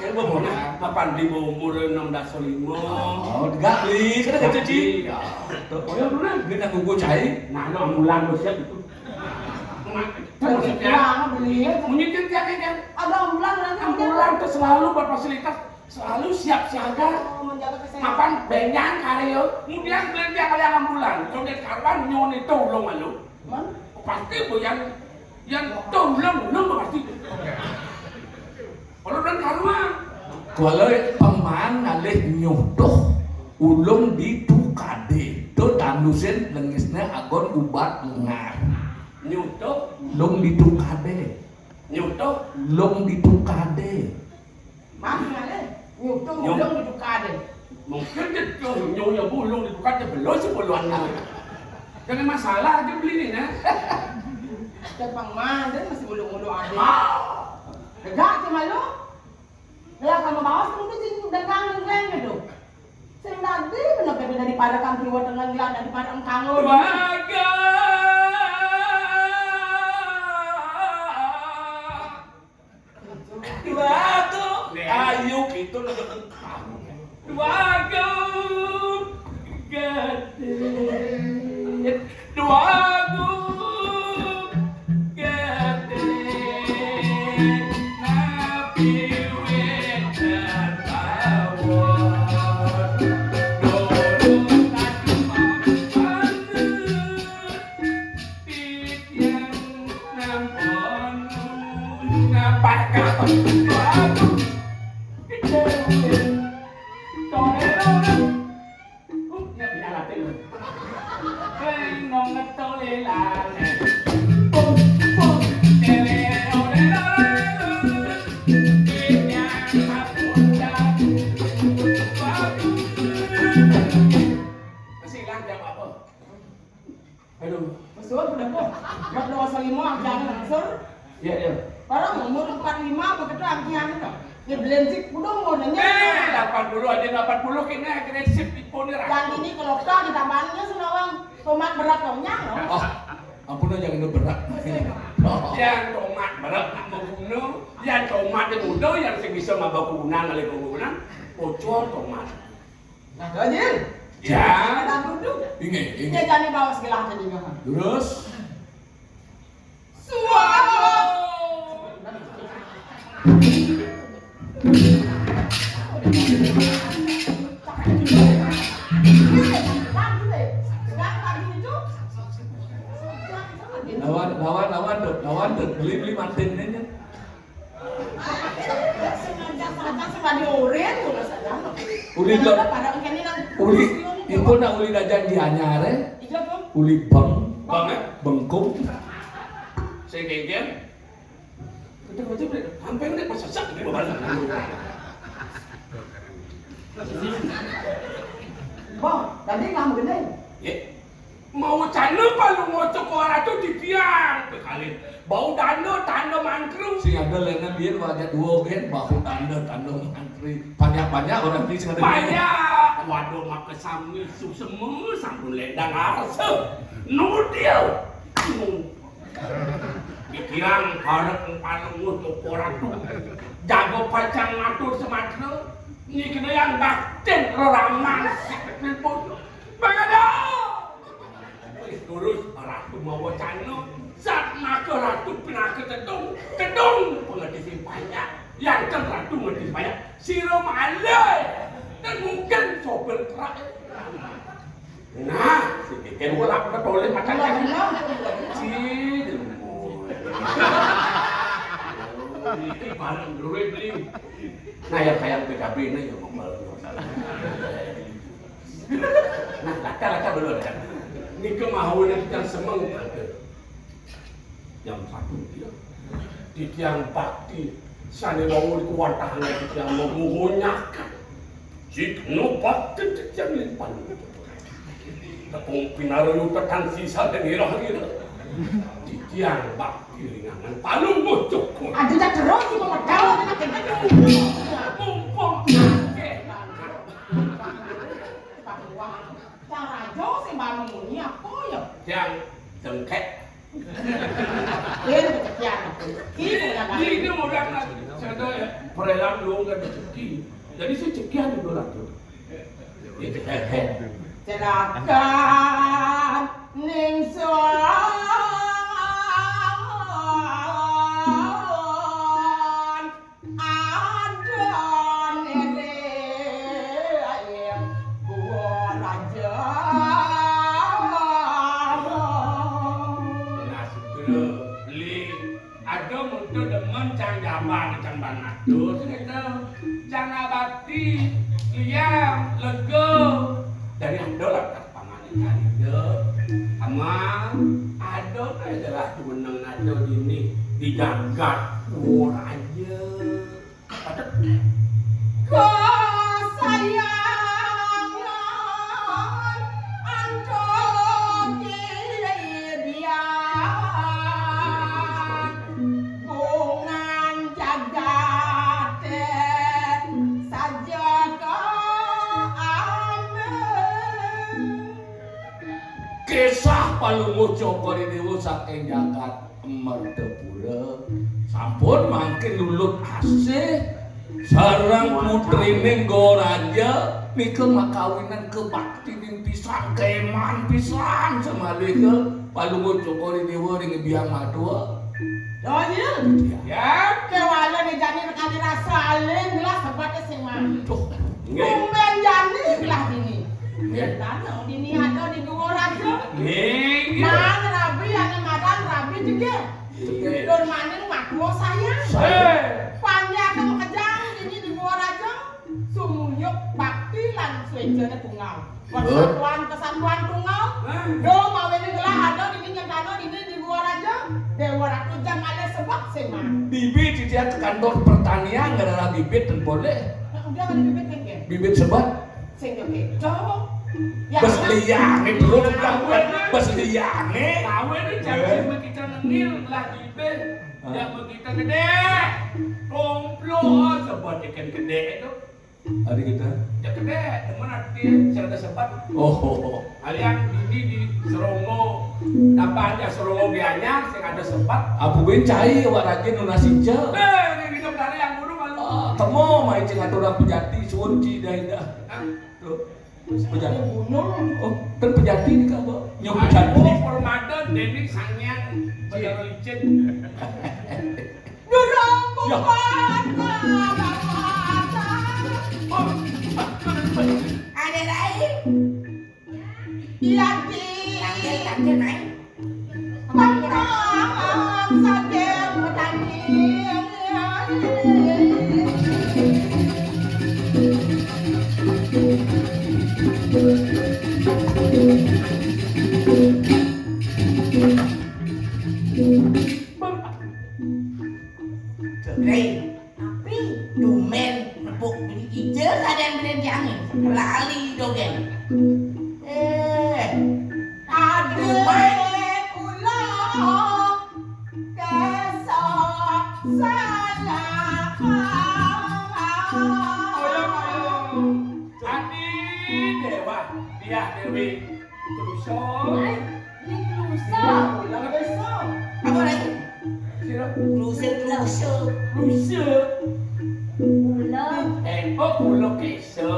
Mula. Kapan di umur enam belas lima. Oh, tegak beli. Kena kecil cik. Iya. Tuh, oh, ya, dulu. Dia nak kuku cai. Nah, no, mulan tu siap itu. Nah, kan maksudnya. Wah, beli. Munyi dia tiap kan. Ada ambulan nanti. Ambulan tu selalu buat fasilitas, selalu siap siaga. Oh, menjaga kesehatan. Mapan benyang karyo. Kemudian beli dia kali ambulan. Kalau dia karuan nyoni tu ulung malu. Mana? Pasti bu yang, yang tu ulung, ulung pasti. Oke. Kalau dan karuan. Kuala peman ngalih nyutuh ulung di tukade. Tu tandusin lengisnya agon ubat lengar. Nyutuh? Ulung di tukade. Nyutuh? Ulung di tukade. Mana ngalih? Nyutuh ulung di tukade. Mungkin dia tu nyonya ulung di tukade belum sepuluhan. Jangan masalah aja beli ni nah. Tepang mana masih ulung-ulung ada. Ah. Tegak cuma lu. Lah, kamu bawa sing tu sing dengkang-dengkang tu. Sing tadi benar-benar daripada kan kiwa tengah gila daripada engkang lu. Waga. Waga. Ayo kita nak engkang. Waga. Gede. Dua gugete napi wétan mawon. Dulu tak mangkana titiang nampun napak kapal. Waduh, gedé. Torero. Masih hilang jam apa? Aduh. Masuk udah kok. Buat doa salimah jangan langsung. Iya, iya. Orang umur empat lima begitu angkihan itu. Ya, belensik, udah umurnya. Eh, delapan puluh aja, delapan puluh kena agresif di poni. Yang ini kalau kita ditambahinnya senawang tomat berat loh, nyang loh. Oh, ampun aja, jangan berat. Yang tomat berat nak membunuh, yang tomat yang muda, yang sing bisa mabak guna, ngalih guna, bocor tomat. Nah, ganjil. Ya. Nah, duduk. Inggih, inggih. Dia jani bawa segelah tadi, kan. Terus? Suara. Lawan, lawan, lawan, Dok. Lawan, Dok. Beli, beli Martin ini. Sengaja, sengaja, sengaja dioren, udah saja. Uli, Dok. Pada engkene nang. Uli, iku nak uli dajan di anyar, eh? Iya, Bang. Uli beng. Bang, eh? Bengkung. Sing kengken. Betul, betul, betul. Sampai udah pas sesak di bawah. Bang, tadi nggak gede. Ya. Mau cana palu ngocok orang tu titiang. Kali bau dana, tanda mangkru. Sing ada lena biar wajah dua ben, bau tanda, tanda mangkru. Banyak-banyak orang di sini. Banyak. Waduh, maka sami susema, sampun lendang arsa. Nudil. Pikiran harap palu ngocok orang tu. Jago pacang ngatur sematra. Ni kena yang baktin reraman. Bagaimana? Terus ratu mawa cana, sat maka ratu pinaka tedung, tedung pangedis panjak, yangken ratu ngedis panjak, sira malih, ten mungkin sopir truk. Nah, si Keken ulak ketoleh macam Ci, demen. Iki barang duwe beli. Nah, ya kayak P K B ini ya ngomel. Nah, laka-laka belum ada. Nika mahawane titiang semeng. Yang satu dia. Titiang bakti sane wau niku wantahane titiang mengunyakan. Jigno bakti titiang lipan. Tepung pinaruyutetan sisa dan ngira-ngira. Titiang bakti ringangan palungguh cukup. Aduh, tak terus iki medal. Mumpung akeh. Wah, cara aja sing bangun muni apa ya? Yang dengkek. Ini kecekian. Ini udah kan, saya ada ya, perelang lu kan rezeki. Jadi saya cekian itu lah tuh. Celaka ning son. Ada nere ae buah raja. Nah, sutra, beli. Ada mutu demen cang jaman, cang banatur, gitu. Cang abati, liang, lego. Dari ada lah. Pamane carita, Amang, ada kae jelas jumeneng nada dini di jagat Woraja. Kasayangan antuk biang bungan jagate saja kaambil. Kisah Palungguh Cokor I Dewa saking jagat Mertapura sampun mangkin lulut asih sareng putrine Goraja nika makawinan kebaktinin pisan, keman pisan semalih ke Palungguh Cokor I Dewa ring Biang Madua. Donya. Ya, kewala ne jani rekane rasa aling gelah sebate sing mah. Duh, nggih. Tumben jani gelah dini. Nggih. Yen dana dini ada di Gua Raja. Nggih, nggih. Nang rabi ane madan rabi jegeh. Jegeh. Lur maning makwa sayang. Sayang. Panjake makejang dini di Gua Raja. Sumuyup bakti lan swecane tunggal. Betul. Persatuan kesatuan tunggal. Hah? Do mawene gelah ada dini nyentana dini di Gua Raja. Dewa Ratu jan malih sebet sing mah. Bibit titiang ke kantor pertanian ngarana bibit ten boleh. Nah, udah ada bibit kan, Ken? Bibit sebet. Sing yo keto. Ya, bes kan? Liyane terus udah bes liyane. Tahu ini jangan kita nengil lah bibit. Hah? Ya begitu gede. Komplo sebet ikan gede itu. Adi kita? Ya gede, temen arti cerita sebat. Oh. Alian ini di Serongo, tambah aja Serongo bianya, sing ada sebat. Apu ben cai, awak rajin nunas inca. Eh, ini hidup dari yang burung malu. Ah, temo, main cing aturan pejati, suun ci dah indah. Hah? Tuh. Pejati. Gunung. Oh, kan pejati ini kak, Mbak? Nyok pejati. Aduh, permata, Dewi, Sangyang, Bathara Licin. Durung. Ya. Bukan. Ada lain. Iya, Di. Tangkil, tangkil, naik. Tentang saking petani. Hei, tapi tumben nepuk beli ija kadang beli jange. Lali dogen. Eh, aduh, kula kesok salah. Ayo, ayo. Adi Dewa, Diah Dewi. Klusa. Ai, ini klusa. Klusa. Apa lagi? Sira. Klusa, klusa. Klusa. Kula. Eh, oh, kula kesa.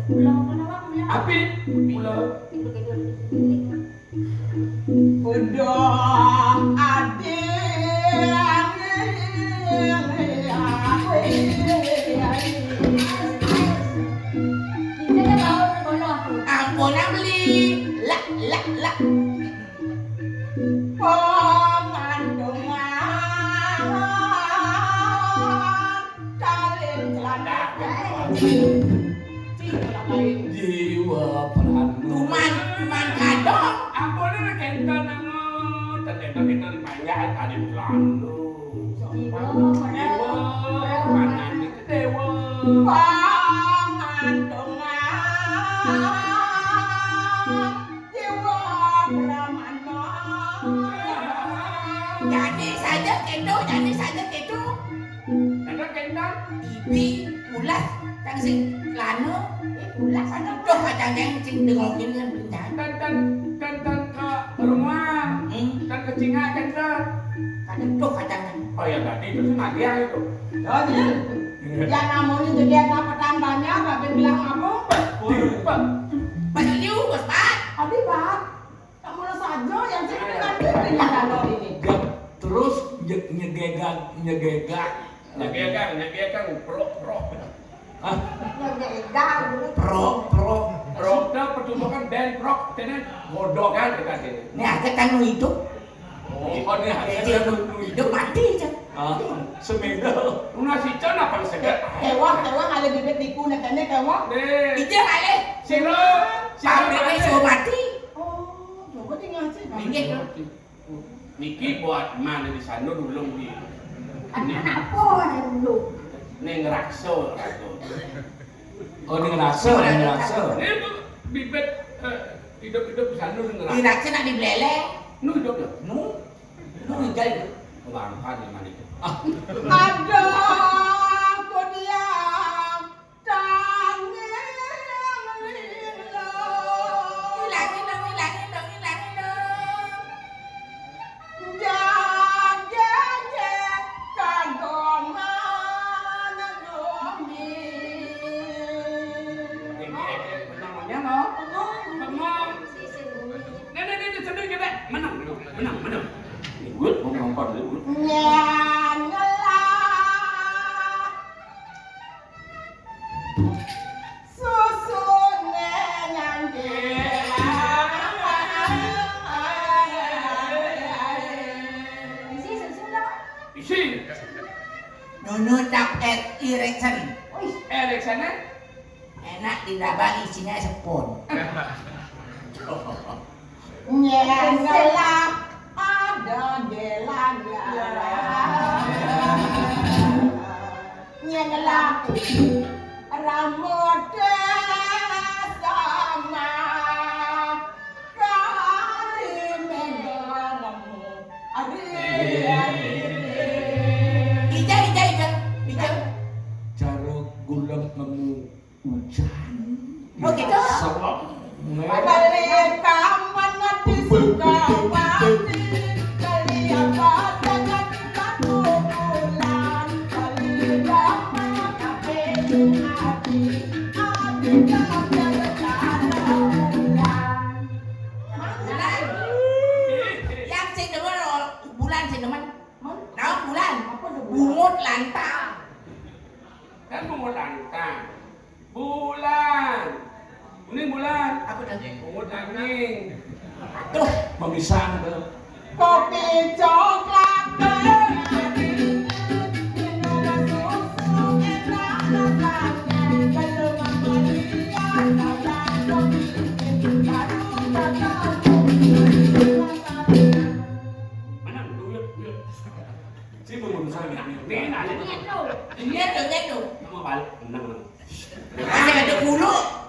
Kula apa nama kula? Api, kula. Kidul, kidul. Jiwa peran. Cuman, cuman kadang. Ampun, ini kenten, anu. Ten kenten, kenten dipanjat, tadi pelan. Jiwa, jiwa, mana nih dewa? Pangantungan. Jiwa Brahmana. Jadi saja gitu, jadi saja gitu. Jadi kenten. Ibi pulas kang sing lana, eh, pulas ada tuh kacang yang sing dengokin kan bencana. Kenten, kenten ke rumah. Hmm. Kan ke Cina kenten. Ada tuh kacang kan. Oh ya tadi itu sih magian itu. Oh, iya. Ya namanya jadi ada petambahnya, Babe bilang apa? Beliau, Bos Pat. Abi, Pak. Kamu saja yang sering dengan diri kalau ini. Gap, terus nye- nyegegak, nyegegak. Nyegegak, nyegegak, pro, pro. Hah? Nyegegak, dulu. Pro, pro. Pro, dah pertunjukan band rock, kena godokan kita sini. Ini aja kan hidup. Oh, ini aja kan hidup mati aja. Ah, semeda. Luna si Cen apa segar? Kewah, kewah, ada bibit diku, nekene kewah. Nih. Ija ngalih. Siro, siro pabriknya ngalih. Suruh mati. Oh, coba tinggal sih. Minggir. Niki buat mana di sana dulu di. Anak apa ada dulu? Neng Rakso, Rakso. Oh, Neng Rakso, Neng Rakso. Ini tuh bibit, eh, hidup-hidup di sana Neng Rakso. Di Rakso nak dibelele. Nu hidup ya? Nu. Nu hijau itu. Bangka di mana itu? Ah. Ada kodiang tanging lilo. Ilang, ilang, ilang, ilang, ilang, ilang. Jagege kagoman domi. Namanya no? Bengong. Bengong. Sisi bumi. Nih, nih, nih, nih, sendiri kita. Menang, menang, menang, menang. Ini gue mau nonton dulu. Nyangelah. Susune nyangke. Isi susu dong. Isi. Nunu tak et Erikson. Wih, Erikson, eh? Enak di Rabang isinya sepon. Nyelah ada gelang ya. Nyelah rambut sama kali megarmu. Ija, ija, ija, ija. Cara gulem nemu. Hujan. Oh, gitu? Serem. Balik kaman di Sukawati, beli apa dagang di Batu Bulan, beli apa kafe di hati, ada dagang di Batu Bulan. Bulan. Yang sing demen, oh, bulan sing demen. Naon bulan? Apa tuh? Bungut lantang. Kan bungut lantang. Bulan. Kuning bulan. Apa tadi? Bungut anjing. Tuh, memisan tuh. Kopi coklat. Minum susu enak rasanya. Belum apa dia, kopi itu baru cocok. Mana? Dulu, dulu. Si memutuskan ini. Ini nanya. Iya tuh, iya tuh. Nama balik. Menang, menang. Masih ada puluh.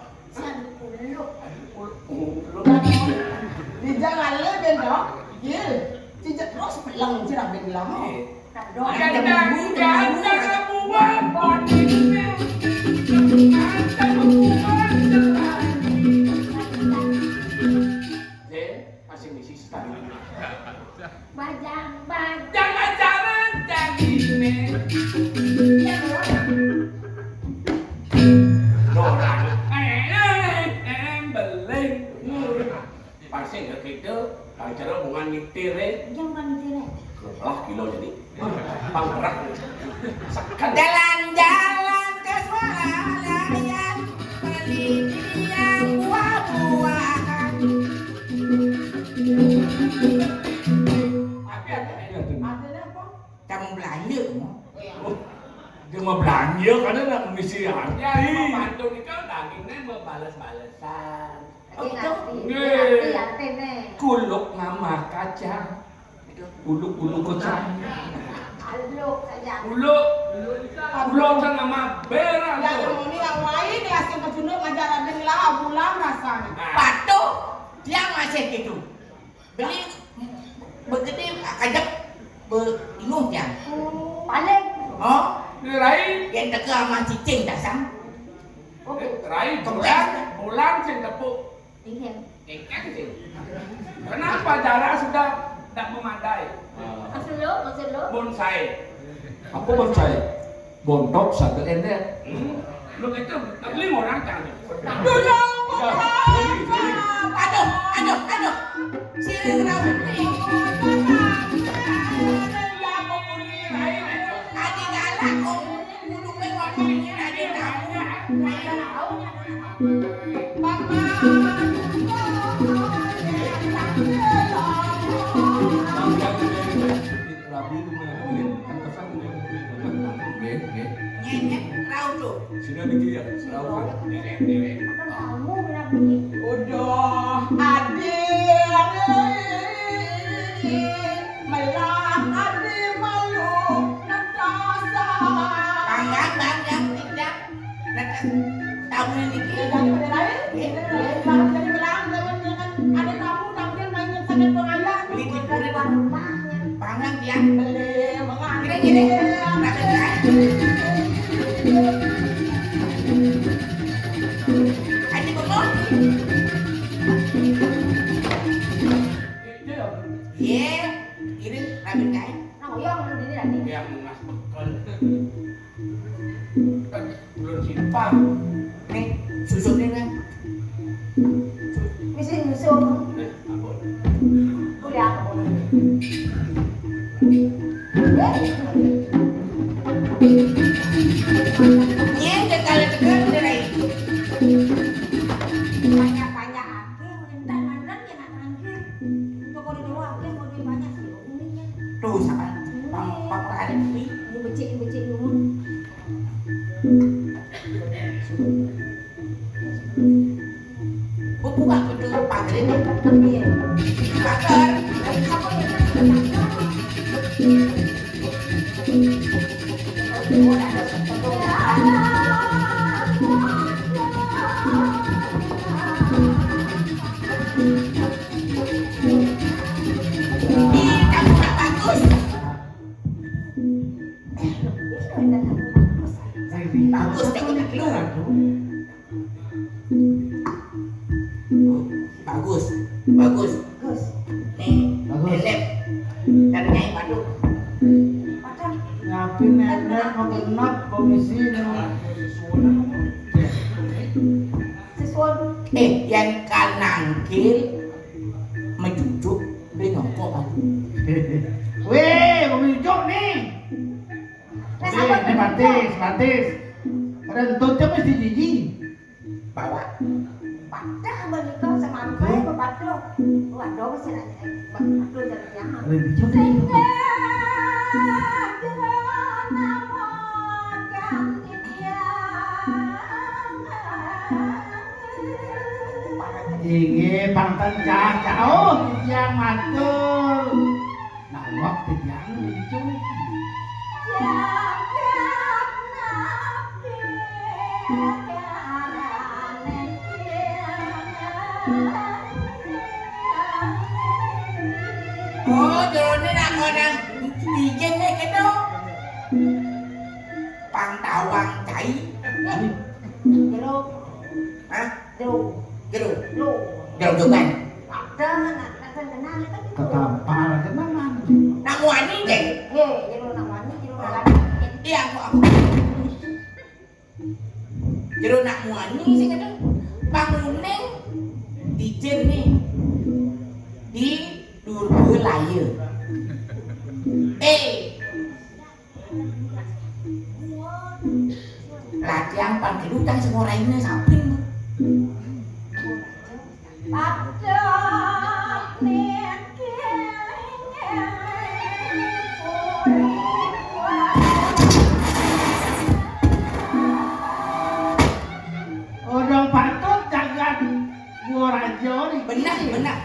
Di jalan le bendo, gil. Cijak terus pelang, cirah ben lama. Kadang, kadang, kadang buat boning. Kadang buat selalu. Masih misi sekali. Bajang, bajang ajaran jadine. Dorang. Eh, eh, eh, beling. Pasti nggak gitu. Kalau cara hubungan nyetir, eh. Jangan nyetir, eh. Lah, gila jadi. Pangkerak. Sekan. Jalan-jalan ke Swalayan, beli yang buah-buahan. Tapi ada, ada. Artinya apa? Kamu belanja, mau? Iya. Oh, dia mau belanja. Iya, karena nak misi arti. Ya, pantun itu dagingnya mau bales-balesan. Nggih. Kuluk ngamah kacang. Uluk-uluk kacang. Uluk saja. Uluk. Uluk kan ngamah berang. Yang ini yang lain ya sing kejunuk ngajar ada ngelah bulan rasanya. Patuh, tiang masih gitu. Beli begede kajak beinguh tiang. Paling. Oh, lain. Yang teka sama cicing dasar. Oke. Rai bulan, bulan sing tepuk. Iya. Engkang sih. Kenapa darah sudah tidak memadai? Maksud lu, maksud lu? Bonsai. Apa bonsai? Bontok satu endet. Hmm. Lu itu beli orang kan? Dulu. Aduh, aduh, aduh. Sini rambut nih. Adi galak kok. Nyenyet, rauh tuh. Sudah dikira, rauh. Udah, adil. Melah adi malu nentasa. Panggang, bang, yang tidak. Nentasa. Tamu ini. Ya, jadi pada lain. Jadi melah, jangan, jangan. Ada tamu, tapi dia main sakit pengayah. Beli tidur di rumahnya. Panggang dia. Beli, mengalir. Gini, gini. Aji bengong. Iya, iring, rabin kain. Nah, uyang lu dini tadi. Yang mas bekel. Kan belum simpang. Nih, susu nih, kan. Mesti nyusu. Nih, ampun. Boleh apa, boleh? Nih, sekali tekan, udah naik. Banyak-banyak. Oke, entar mantan ya nak terakhir. Toko di bawah, oke, mau dia banyak sih, umi ya. Tuh, siapa? Pak, Pak Rahim, nih. Ini becek, becek dulu. Gua buka pintu pagar ini. Iya. Pagar. Bagus, bagus. Nih, bagus. Elep. Dari Nyai Badut. Nyapi nenek mau genep komisi nih. Sesuai. Eh, yang kanangkil mencucuk, dia nyongkok aja. Weh, mau mencucuk nih. Nah, weh, sabar. Ini batis, batis. Rentutnya mesti gigi. Bawa. Padah menikah semangkai bepaduh. Waduh, mesti nanya. Bepaduh dari yang. Weh, bicara. Sehingga dia namun ganti dia. Inggih, pangten cah-cah. Oh, titiang matur. Nawak titiang lucu. Jagat nabi agarane. Oh, jroné nak nang bikin nih gitu. Pang tawang cai. Jero. Hah? Jero. Jero. Jero. Jero jogan. Ada, nak, nak kenal kan gitu. Ketampar, kenal. Nak muani, Cek. Nggih, jero nak muani, jero nak lagi. Iya, aku, aku. Jero nak muani sing ngene. Banguning dijin nih. Di Durbalaya. Eh. Latihan panggilu tang sing ora ini samping. Padha niki. Bener, bener.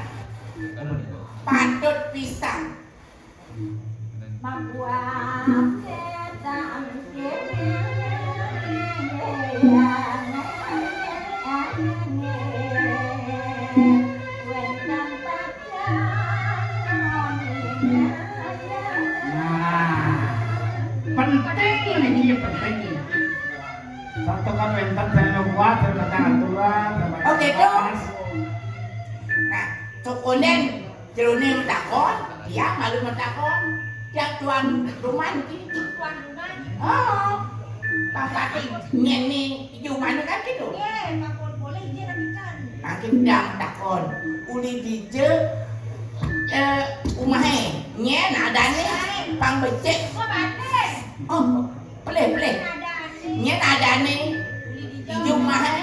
Patut pisan. Nah, penting niki, penting. Satu kan wénten saya kuat, saya baca aturan, saya baca. Oh, gitu. Nah, cokonen Jroné matakon, tiang malu matakon. Tiang tuan rumah niki. Tuan rumah? Oh. Pangkat nyén ni ijo umahné kan gitu. Nggih, mangkon boleh ijin rabitan. Mangkin tiang takon. Uli dija, eh, umahé. Nyén adané pang becik. Oh, batin. Oh, pelih, pelih. Nyén adané. Nyén adané. Uli dija. Ijo umahé.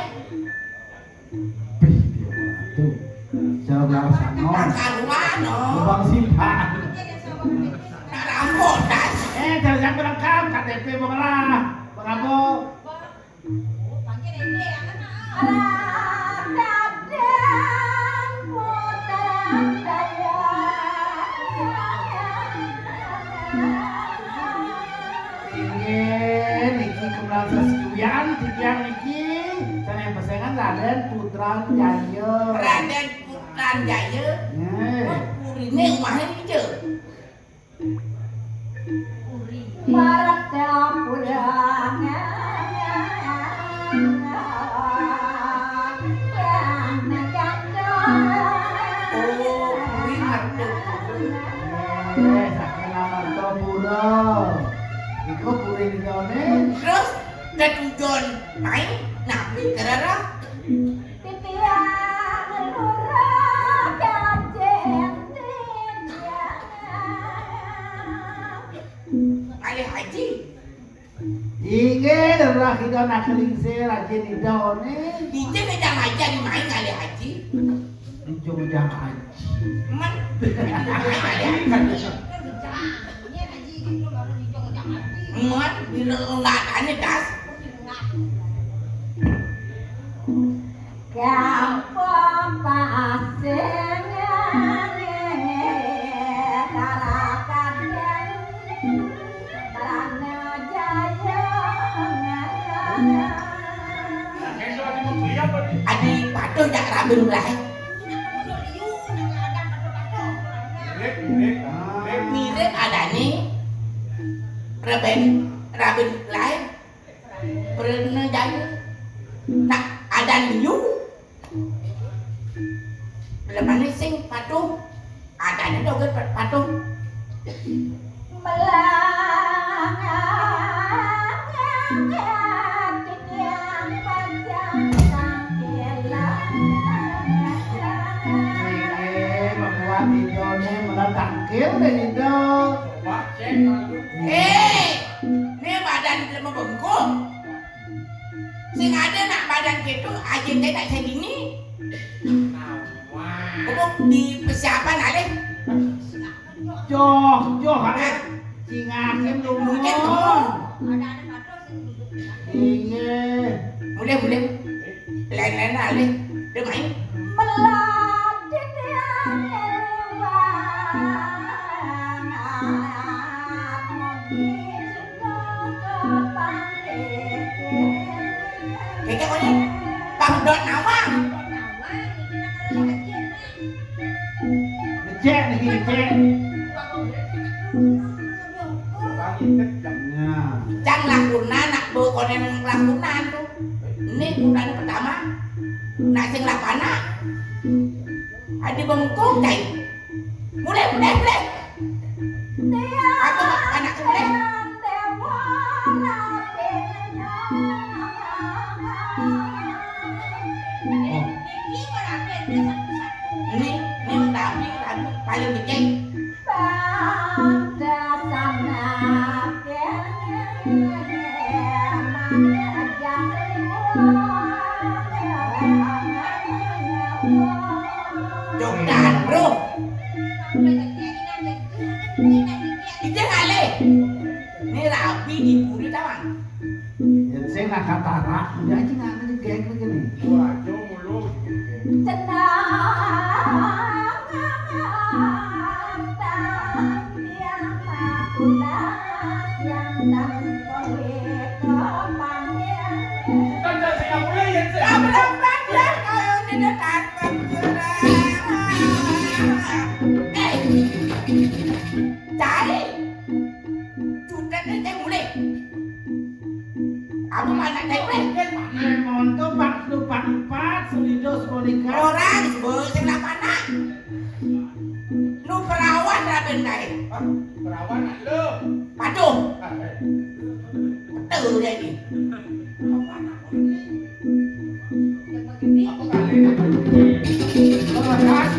Pih, dia orang tu. Cara biasa, no. Karuan, no. Lubang simpan. Nak rambut, das. Eh, jangan sampai lengkap, K T P malah. Mengapa? Inggih, niki kemrang sesuwian titiang niki, sané pesengan Radén Putran Jaya. Radén Putran Jaya? Nggih. Oh, puriné umahé dija? Puri. Marga Purana. Oh, kuwi ngerti. Eh, saking Amartapura. Iku puri liyané. Terus tetujon main napi kerara? Titiang lurah kajeng titiang. Ngalih haji. Inggih, rerah Ida nak lingsir, Haji Ida né. Dija ngejang haji, adi main ngalih haji. Dija ngejang haji. Men. Ngalih haji. Men, dina lenggatane das. Gampang pasing. Adi patuh jak rabin belah. Mirip adane rabin, rabin belah. Pranajaya. Nak adan liu. Lemane sing patuh. Adane dogén pa-, patuh. Melang titiang pacang tangkilan. Inggih, membuat idone melang tangkil deh, Ido. Coba cek lalu. Eh, ini badan lemah bengkung. Sing ada nak badan gitu, aja teh tak sedini. Kok di persiapan alih? Joh, joh, alih. Cingakin lu. Mungkin ngomong. Iya. Mulai, mulai. Lain-lain alih. Dia main. Meladit yang liwat. Keke kone pangdon nawang. Ngecek niki, ngecek. Nah. Cang lakunan, nak bawa kone nang lakunan tuh. Ini bulan pertama. Nak sing lapana. Adi bengkung, cai. Mulai, mulai, mulai. Aku anak mulai. Ini, ini tapi, tapi paling gede. Jogdaan, bro. Ijeng alih. Ini rabi di puri tawang. Ya, sing nak katarak, ya, aja nggak ada geng begini. Wah, jauh mulu. Tenang. Nek kowe. Monto Pak Lu Pak Empat, Sulido, Monika. Orang, Bu, sing lapanak. Nu perawan raben kae. Hah? Perawan lu. Paduh. Ah, eh. Betul dia ini. Apa kali ini? Oh, ras.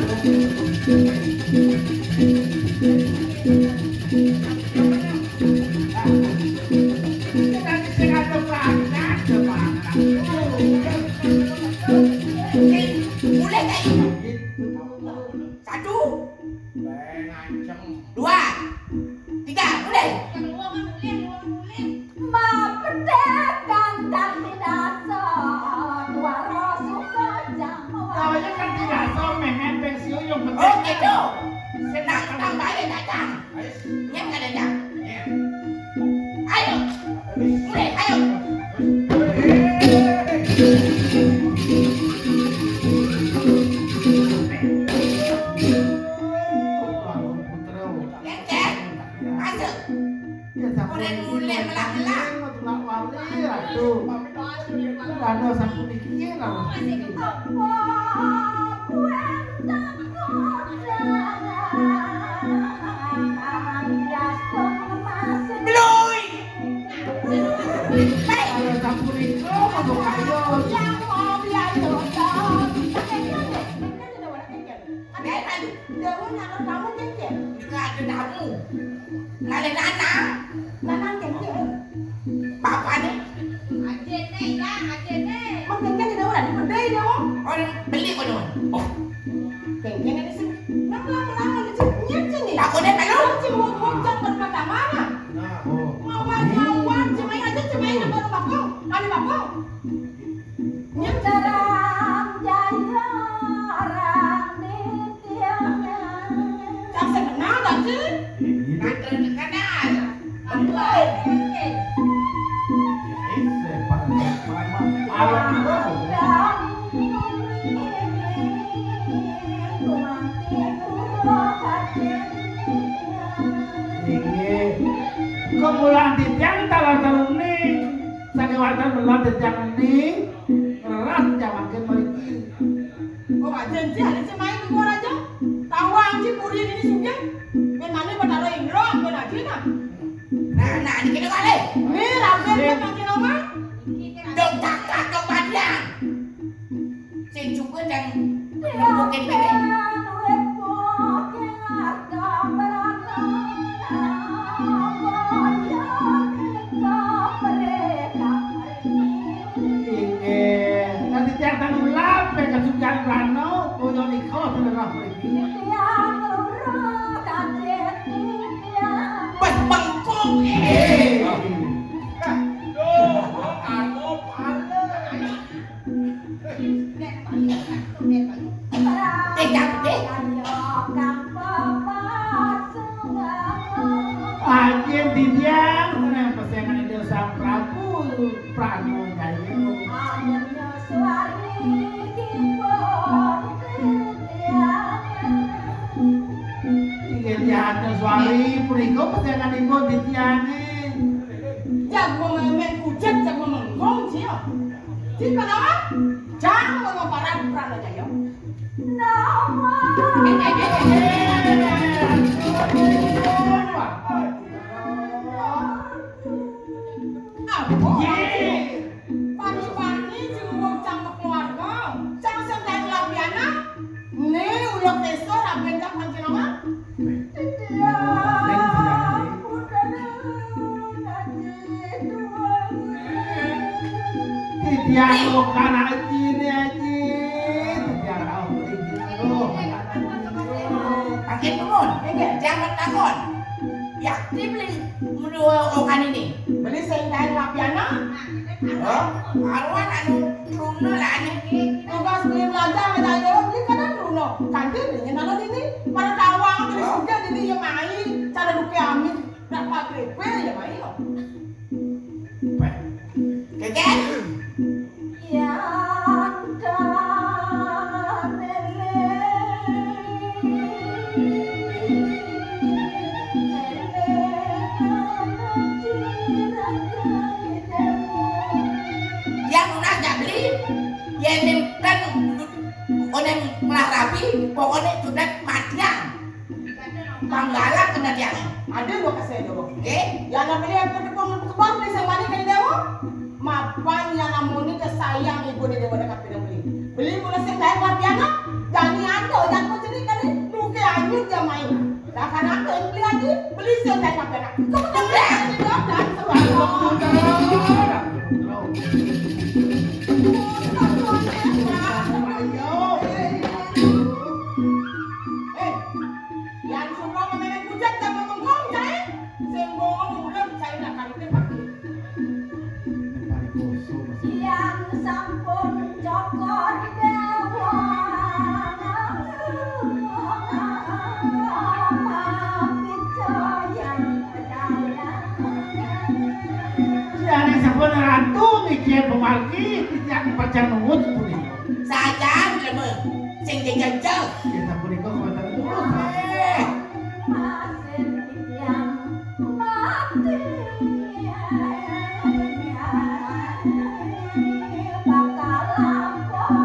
Ini nanti sing ada banyak, ada banyak. Mulai kayak gitu. Satu. Dua. Tiga. Mulai. Mapedek kandang dinaso, waro suka jam. Kawanya kan tidak so, memen pensiun yang penting. Oh, gitu. Senang tambah ya, Cacang. Nyem kada, Cang? Ayo. Mulai, ayo. Ngecek. Masuk. Mulai-mulai melah-melah. Aduh. Ada satu mikir. Beloi. Ada satu mikir, mau kayo. Ada tamu. Ada tamu. Lale nanang. Nanang kengkeng. Bapane? Ajene, ya, ajene. Mang kengkeng ada orang, ada dia, Wong. Orang beli kono. Oh. Kengkeng ada sih. Nang lama-lama ada sih. Nyet sini. Takone melu. Cing wong-wong cang permata mana? Nah, oh. Ngawan-ngawan, cemai aja, cemai nang baru bakong. Ada bakong. Nyeterang jaya orang di tiangan. Cang sing kenal gak sih? Ini. Nggak kenal. Ampun. Inggih. Kok mulang titiang talar telune? Saking wonten mulang titiang ning reras titiang mangkin mriki. Kok aja nci ada cemai ke gua aja. Tahu anci puri ini sugih. Ben mana Betara Indra, ben aja nah. Nah, nah, ini kita kali. Ini ramen kan makin lama. Dok cakak, dok panjang. Sing juga dan mungkin ini. Inggih, nanti tiang tanu lape kasukan rano, koyo nika tenerah mriki. Tiang loro kaget tiang. Wes bengkung. Eh. Loh, kok karo pale. Tidak, tidak. Ajen titiang, seneng pesengan Ida Sang Prabu, Prabu Jaya. Inggih, titiang suari punika pesenganipun titiange. Jago memen pucet, jago menggong, cia. Cing kenapa? Jangan mau paran Pranajaya. Nama? Apa? Pani-pani cing urung cang keluarga, cang sendai lapiana. Ne ulok desa raben cang panjenengan. Titiang bukan aji ne aji. Titiang rauh mriki. Aduh. Akhir nuwun. Inggih. Jangan takon. Yakti beli menua okan ini. Beli sing kain lapiana. Hah? Aruan anu truna lah anu. Tugas beli belanja sama saya beli kadang truna. Kanti beli nana dini. Pada tawang beli sudah dini yang main. Cara duke amin. Nak pagrepe ya, Mai, yo. Peh. Keken? Yang Sing ngelah rabi, pokokné sudah matian. Panggalan kena dia. Ada dua kasih dulu. Oke. Ya, nak beli apa tu pun kebang beli sama ni kan dia. Mapan yang namun ni kesayang ibu ni dia pada kafe beli. Beli mula sing lain lah piano. Jadi ada yang kau cerita ni. Bukan lanjut dia main. Dah kan aku yang beli lagi. Beli sing lain lah piano. Kau tak beli lagi. Kau tak suka. Eh, yang suka memilih kucing dan memengkong, cai. Sing bongol udah, cai nak kali ini pakai. Yang sampun cokor dewa. Yang sampun ratu mikir pemargi, titiang pacar nungut punika. Sajan leme, sing jejejeg. Kita punika kawéntenan tulus. Eh. Masih titiang mati. Bakal lampung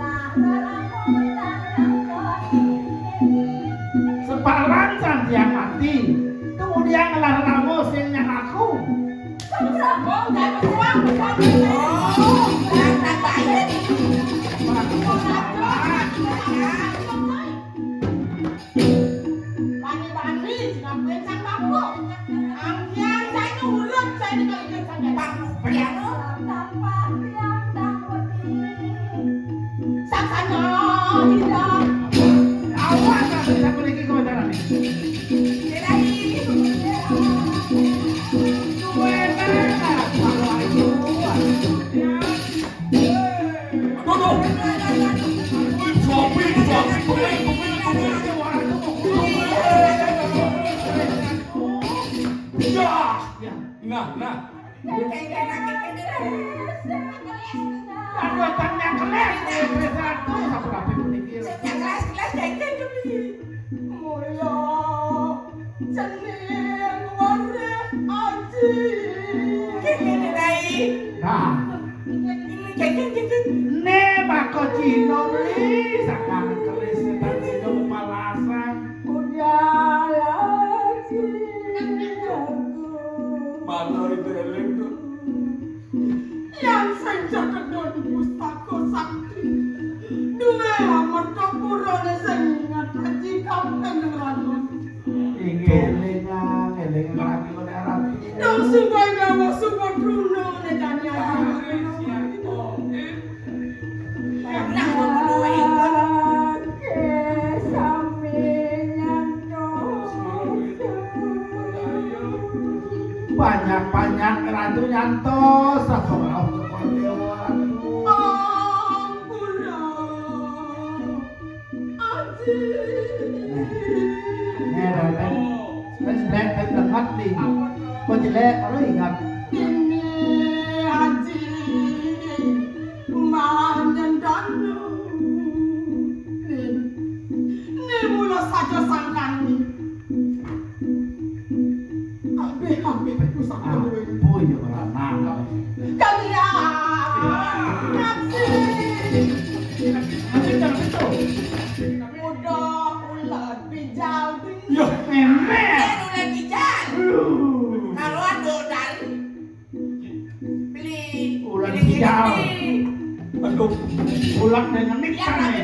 lah. Separan santiang mati, kemudian ngelar ramo sing nyak aku. Bani-bani, ngakuin sang bangku. Angkian saya nurut, saya dikali sang bangku. Piano. Saksana hidup. Awas, aku tak boleh ikut cara ni. Aduh, aduh. Suami, suami, suami, suami, suami. Ya. Nah, nah. Aduh, tang nyangkeles, nyangkeles satu, sapu rapi pun dikira. Nyangkeles, keles, jengkel demi. Mula cenil wareh aji. Kene, Rai. Nah. Ini jengkel, jengkel. Ne bako Cino beli, sakang kelis setan Cino palasan. Udah aji. Mana itu eling tuh? Yang sing jakedon pustaka sakti. Duwe amarta purane sing ingat aji kaping ratu. Inggih, elingan, elingan ratu, ratu. Dong sumbai gawa suba truna ne jani aji. Nah, ngono kuwi. Oke, sami nyantos. Banyak-banyak ratu nyantos, apa mau kok dewa ratu. Ampura. Aji. Nih, nih, Raden. Wis blek, wis lenget nih. Kok jelek, kalau ingat. Ini Aji. Manyen danu. Nih. Nih mula saja sangkani. Abih-abih pusaka luwih. Ampun ya ora nang. Kalian. Naksi. Muda ulat bijal. Yo, memet. Ulat bijal. Kalau ada dari beli ulat bijal. Aduh, ulat dengan mik kan.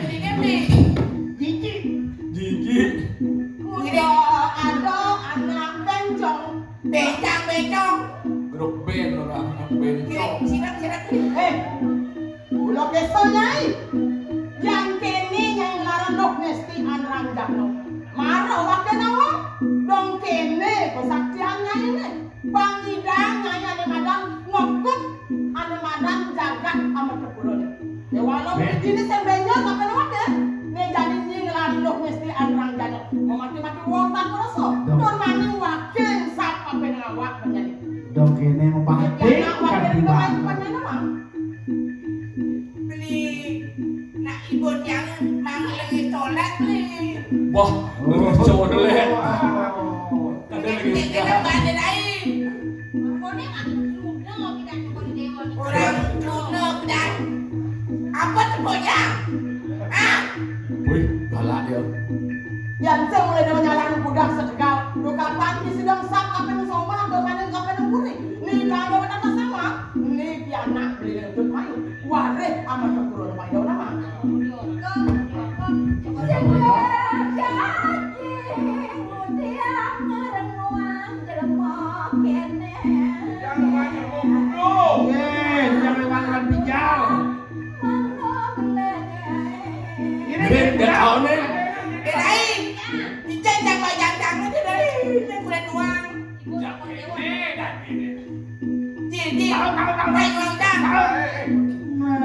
Jiji. Jiji. Udah ada anak bencong. Bencang, bencong. Grup band orang anak bencong. Sidak, sidak. Eh, ulo keso nyai. Yang kene nyai laran doh mesti anrang jano. Maro wake nawa. Dong kene kesaktian nyai ne. Pangidang nyai ane madan ngokut ane madan jagat amat kepulone. Ya walau ini sing benyol apa nawa ke? Ne jadi nyi ngelaluh mesti anrang jano. Memati-mati wong tanpa rasa. Don maning wakil sap apa nawa menjadi. Dong kene mau pahati kan tiba. Beli nak ibu yang mang lagi colek nih. Wah, lagi colek. Ada lagi. Kita balik lain. Orang tuna dan apa tu bocah? Yan sing mulai dewe nyalang pegang setegal. Dukan panci sidang sak kape nang somah, dukan kape nang kuning. Ni kanggo anak sama. Ni pianak beli lentut mayu. Wareh amat kekuro depan jauh nama. Ye, jangan makan pijal. Ini dia taune. Dai, ijai jang wajang jang aja dai, ini kulit doang. Jang ini dan ini. Ji, ji. Tahu, tahu, tahu. Dai ulang jang. Tahu, eh, eh.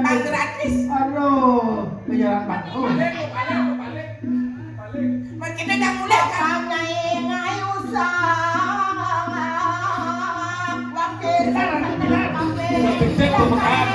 Bang gratis. Aduh, pejalan batu. Balik, balik, balik. Balik. Mun kita jang mulai kan. Ngai, ngai usah. Wakil. Kita nanti bilang. Kita pijak pemekar.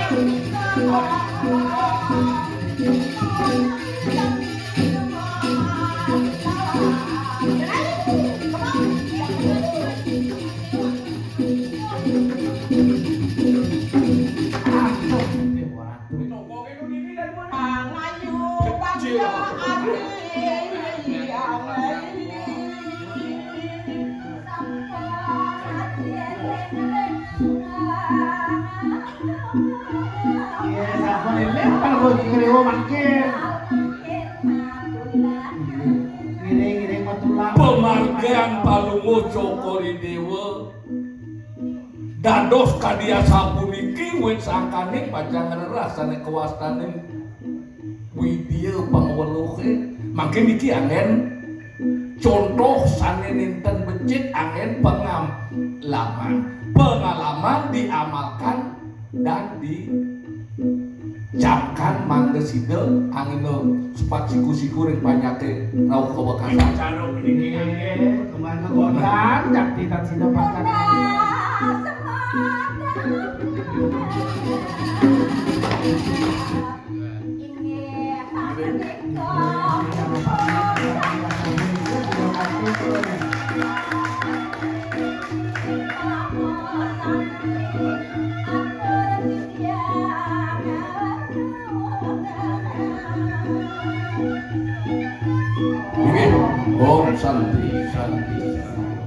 Iya, sampun eling kalau kok ngrewa mangkin. Ngiring-ngiring matulak. Pamargan Palungguh Cokor I Dewa dados kadi asapuniki, wit sangkaning pacang ngrerah sané kawastanin widya pangweluhé. Mangkin niki anggén contoh sané nénten becik, anggén pengalaman. Pengalaman diamalkan dan dicamkan mangda sida anggéna sepat siku-siku ring panjaké rauh kawekasan. Cara puniki anggén kembang kegodan, jakti tan sida pakan. Inggih. Om Santi, Santi, Santi.